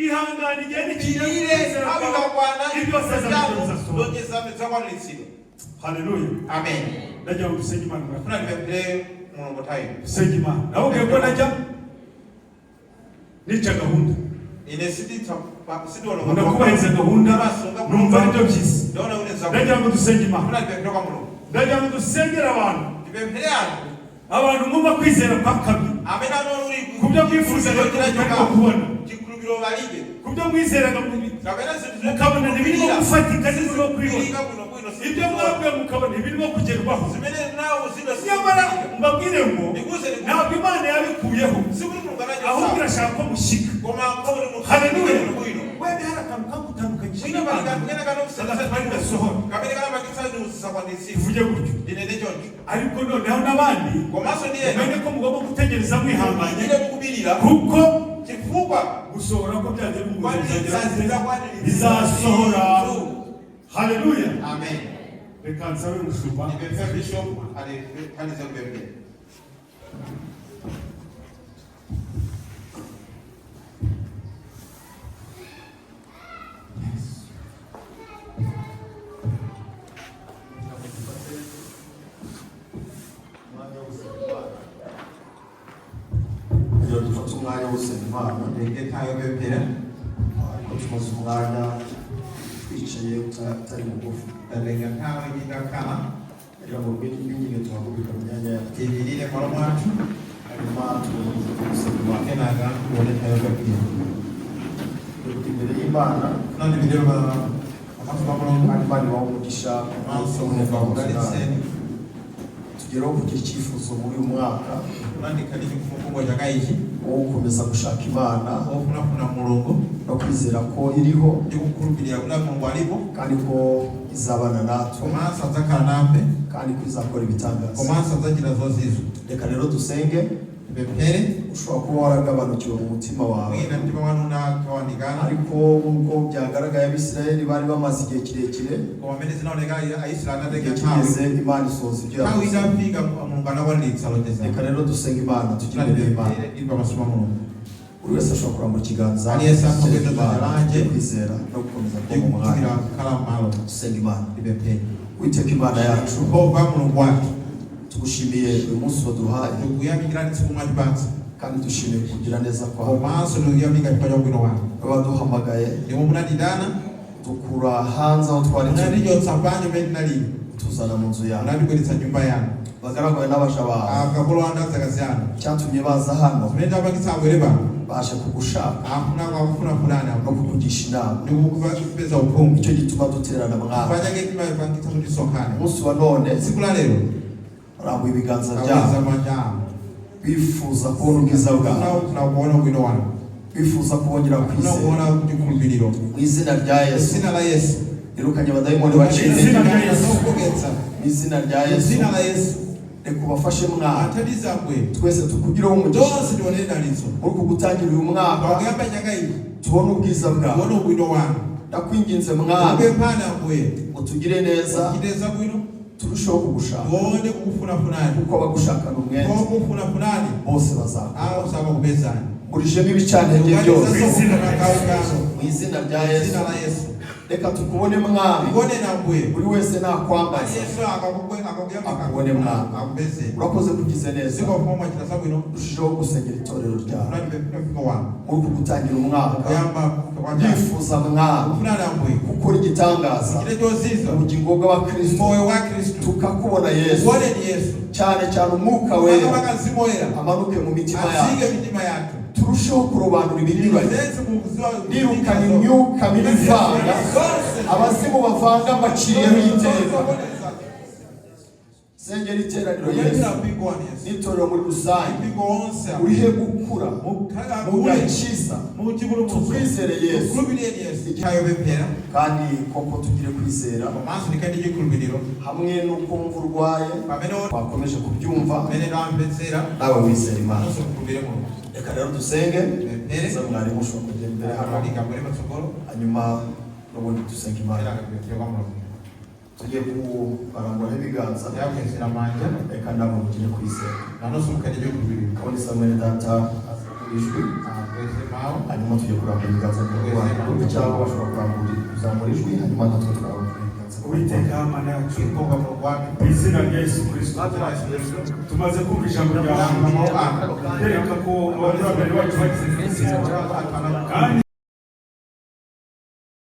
ihangane, igihe nikigera, chilire kwizera nthawi kwawe, ikakwana, ibyo wasezeranye bizasohora. Lonjezano zidzakwaniritsidwa. Haleluya! Amen. Ndagira ngo dusenge Imana. Funa ndipemphere Mulungu nthawi. Dusenge Imana. Nababwiye ko najya nica gahunda. Ine sinditha sindiona. Nkunda kubahiriza gahunda, numva aribyo byiza. Ndaona kuti Ndagira ngo dusenge Imana. Funa ndipemphere kwa Mulungu. Ndagira ngo dusengere abantu, Ndipemphere anthu abantu mwumva kwizera kwakamye, amene anaona kuti ku byo mwifuzaga mutarimo kubona, chikhulupiriro palibe, ku byo mwizeraga kapena zinthu mukabona ntibirimo gufatika, ntibirimo kubibona, zilika bwinobwino, ibyo mwabwiwe mukabona ntibirimo kugerwaho. Zimene nawo zida. Nyamara mbabwire ngo Ndikuze ntabwo Imana yabikuyeho, sikuti Mulungu ahubwo anachotsa, irashaka ko mushyika. Koma kuti Haleluya! bwino. Wenda hari akantu kagutandukanyije Mwina n'Imana, pali kamene agatuma bidasohora. Kamene kanapangitsa kuti usisakwanitsidwe. Tuvuge gutyo. Ndinene choncho. Ariko noneho n'abandi, Komanso ndiye mumenye ko mugomba gutegereza mwihanganye, ine mukupirira, kuko chifukwa gusohora ko byanze bikunze kwanitsa bizasohora. Haleluya! Amen. Reka nsabe umushumba. Ndipemphe bishop athandize kupemphera. Kugira ngo dufate umwanya wo gusenga Imana, kugira ngo dufate umwanya wo gusenga Imana. Ndenge nthawi yopemphera. Ariko tumaze umwanya twicaye utari mugufi. Tatenga nthawi titakhala. Kugira ngo binginge tuhaguruke mu myanya yacu, Tiyimirire malo mwathu, hanyuma tubone uburyo bwo gusenga Imana. Kenaka tione nthawi yopemphera. Turi imbere y'Imana, Funa ndipite pamaso pa Mulungu. kandi Imana ibahe umugisha. Komanso Mulungu akudalitseni. Tugeraho kugira icyifuzo muri uyu mwaka Unandika ndi chikhumbokhumbo chaka ichi wo gukomeza gushaka Imana ofunafuna Mulungu no kwizera ko iriho ndi kukhulupirira kuti Mulungu alipo kandi ko izabana natwe komanso adzakhala nafe kandi ko izakora ibitangaza. Komanso adzachita zozizwa. Reka rero dusenge. Tipemphere. Ushobora kuba waragabanukiwe mu mutima wawe, Mwina mtima wanu unagawanikana, ariko nk'uko byagaragaye, Abisirayeli bari bamaze igihe kirekire. Koma mmene zinaoneka, Aisraeli anatenga Igihe nthawi. kigeze, Imana isohoza ibyo Nthawi yavuze. itafika, Mulungu anakwaniritsa lonjezano. Reka rero dusenge Imana, tujye imbere y'Imana. Tipemphere ili pamaso pa Mulungu. Buri wese ashobora kurambura ikiganza, Aliyense akereka akhobweza Imana, dzanja lake, kwizera no gukomeza kuba mu mwanya. Ndikukhulupirira kukhala m'malo. Dusenga Imana. Tipemphere. Uwiteka Imana yacu, Yehova Mulungu wathu, tugushimiye uyu munsi waduhaye, tikuyamikirani tsiku mwatipatsa, kandi dushimiye kugira neza kwawe. Komanso tikuyamika chifukwa cha ubwino wanu. Waduhamagaye, Ndimo munatitana, dukura hanze aho twari turi, munatichotsa panja pamene tinalili, tuzana mu nzu yawe. Munatibweretsa nyumba yanu. Abagaragu bawe n'abaja bawe, Akapolo anu adzakazi anu, icyatumye baza hano, zimene tapangitsa abwere pano, baje kugushaka afuna akufunafunani no kukugisha inama. Ndikupeza uphungu. Nicyo gituma duterana, Mwami. Chifukwa chake timapangitsa kuti tisonkhane. Umunsi wa none, Tsiku la lero, rambuye ibiganza akweza byabo, manja awo, bifuza kubona ubwiza bwawe, Funa kuona ubwino wanu, bifuza kubongera funa kwizera. kuona chikhulupiriro. Mu izina rya Yesu, Dzina la Yesu, irukanye abadayimoni baciye Izina intege. rya Yesu. Zofoketsa. Mu izina rya Yesu, Dzina la Yesu, reka ubafashe, Mwami. Athandize Ambuye. Twese tukugireho umugisha Tonse tionere dalitso. muri uku gutangira uyu mwaka, Pakuyamba chaka ichi, tubone ubwiza bwawe. tione ubwino wanu. Ndakwinginze, Mwami, Kupemphani Ambuye, utugire neza, chite zabwino, turusheho kugushaka, tione kukufunafunani. kuko abagushakana umwete Okufunafunani bose bazakora. awo samakupezani. Burijemo ibicantege byose. Mu Mu izina rya Yesu, dzina la Yesu, reka tukubone, Mwami. Tikuoneni Ambuye. Buri wese nakwambaza, Aliyense akubone, Mwami. Akupezeni. Urakoze kugize neza. Zikomo mwachita zabwino. Turushijeho gusengera itorero ryawe Unatipempha wanu. muri uku gutangira umwaka. Kuyamba kwa Ndifuza, Mwami, kufunana Ambuye, gukora igitangaza chite chozizwa ubugingo bw'abakristo, moyo wa Khristu. tukakubona Yesu, Tikuoneni Yesu, cyane cyane Umwuka Wera makamaka Mzimu Woyera amanuke mu mitima atsike yacu, mitima yathu, turusheho kurobanura ibinyuranye. Zense mukuziwa. Nirukana imyuka mibi ivanga, abazimu bavanga, mbaciriyeho iteka. Sengera iteraniro Yesu n'itorero muri rusange, urihe gukura mu gakiza, tukwizere Yesu, kandi koko tugire kwizera Komanso ndikhale ndi chikhulupiriro hamwe n'uko wumva urwaye, pamene wakomeje kubyumva, pamene tamvetsera, nawe wizera Imana. Nonso mukhulupirire Mulungu. Reka rero dusenge. Tipemphere. Za mwarimu ushobora kugenda imbere hano, Alaliki abwere patsogolo, hanyuma n'ubundi dusenga Imana. Era akapemphera kwa Mulungu. Tugiye kubaramburaho ibiganza. Yakwezera manja. Reka namwe mugire kwizera. Nanonso mukhale ndi chikhulupiriro. Kabone Samweli data aza ku ijwi, Akweze mawu. hanyuma tugiye kurambura ibiganza by'abarwayi, cyangwa bashobora kurambura kuzamura ijwi, hanyuma natwe turambura ibiganza. Uwiteka Mana yacu, Yehova Mulungu wathu, mu izina rya Yesu Kristo, dzina la Yesu Khristu, tumaze kumva ijambo ryawe tamva mawu anu. ryerekana ko abakurambere bacu bagize kwizera kandi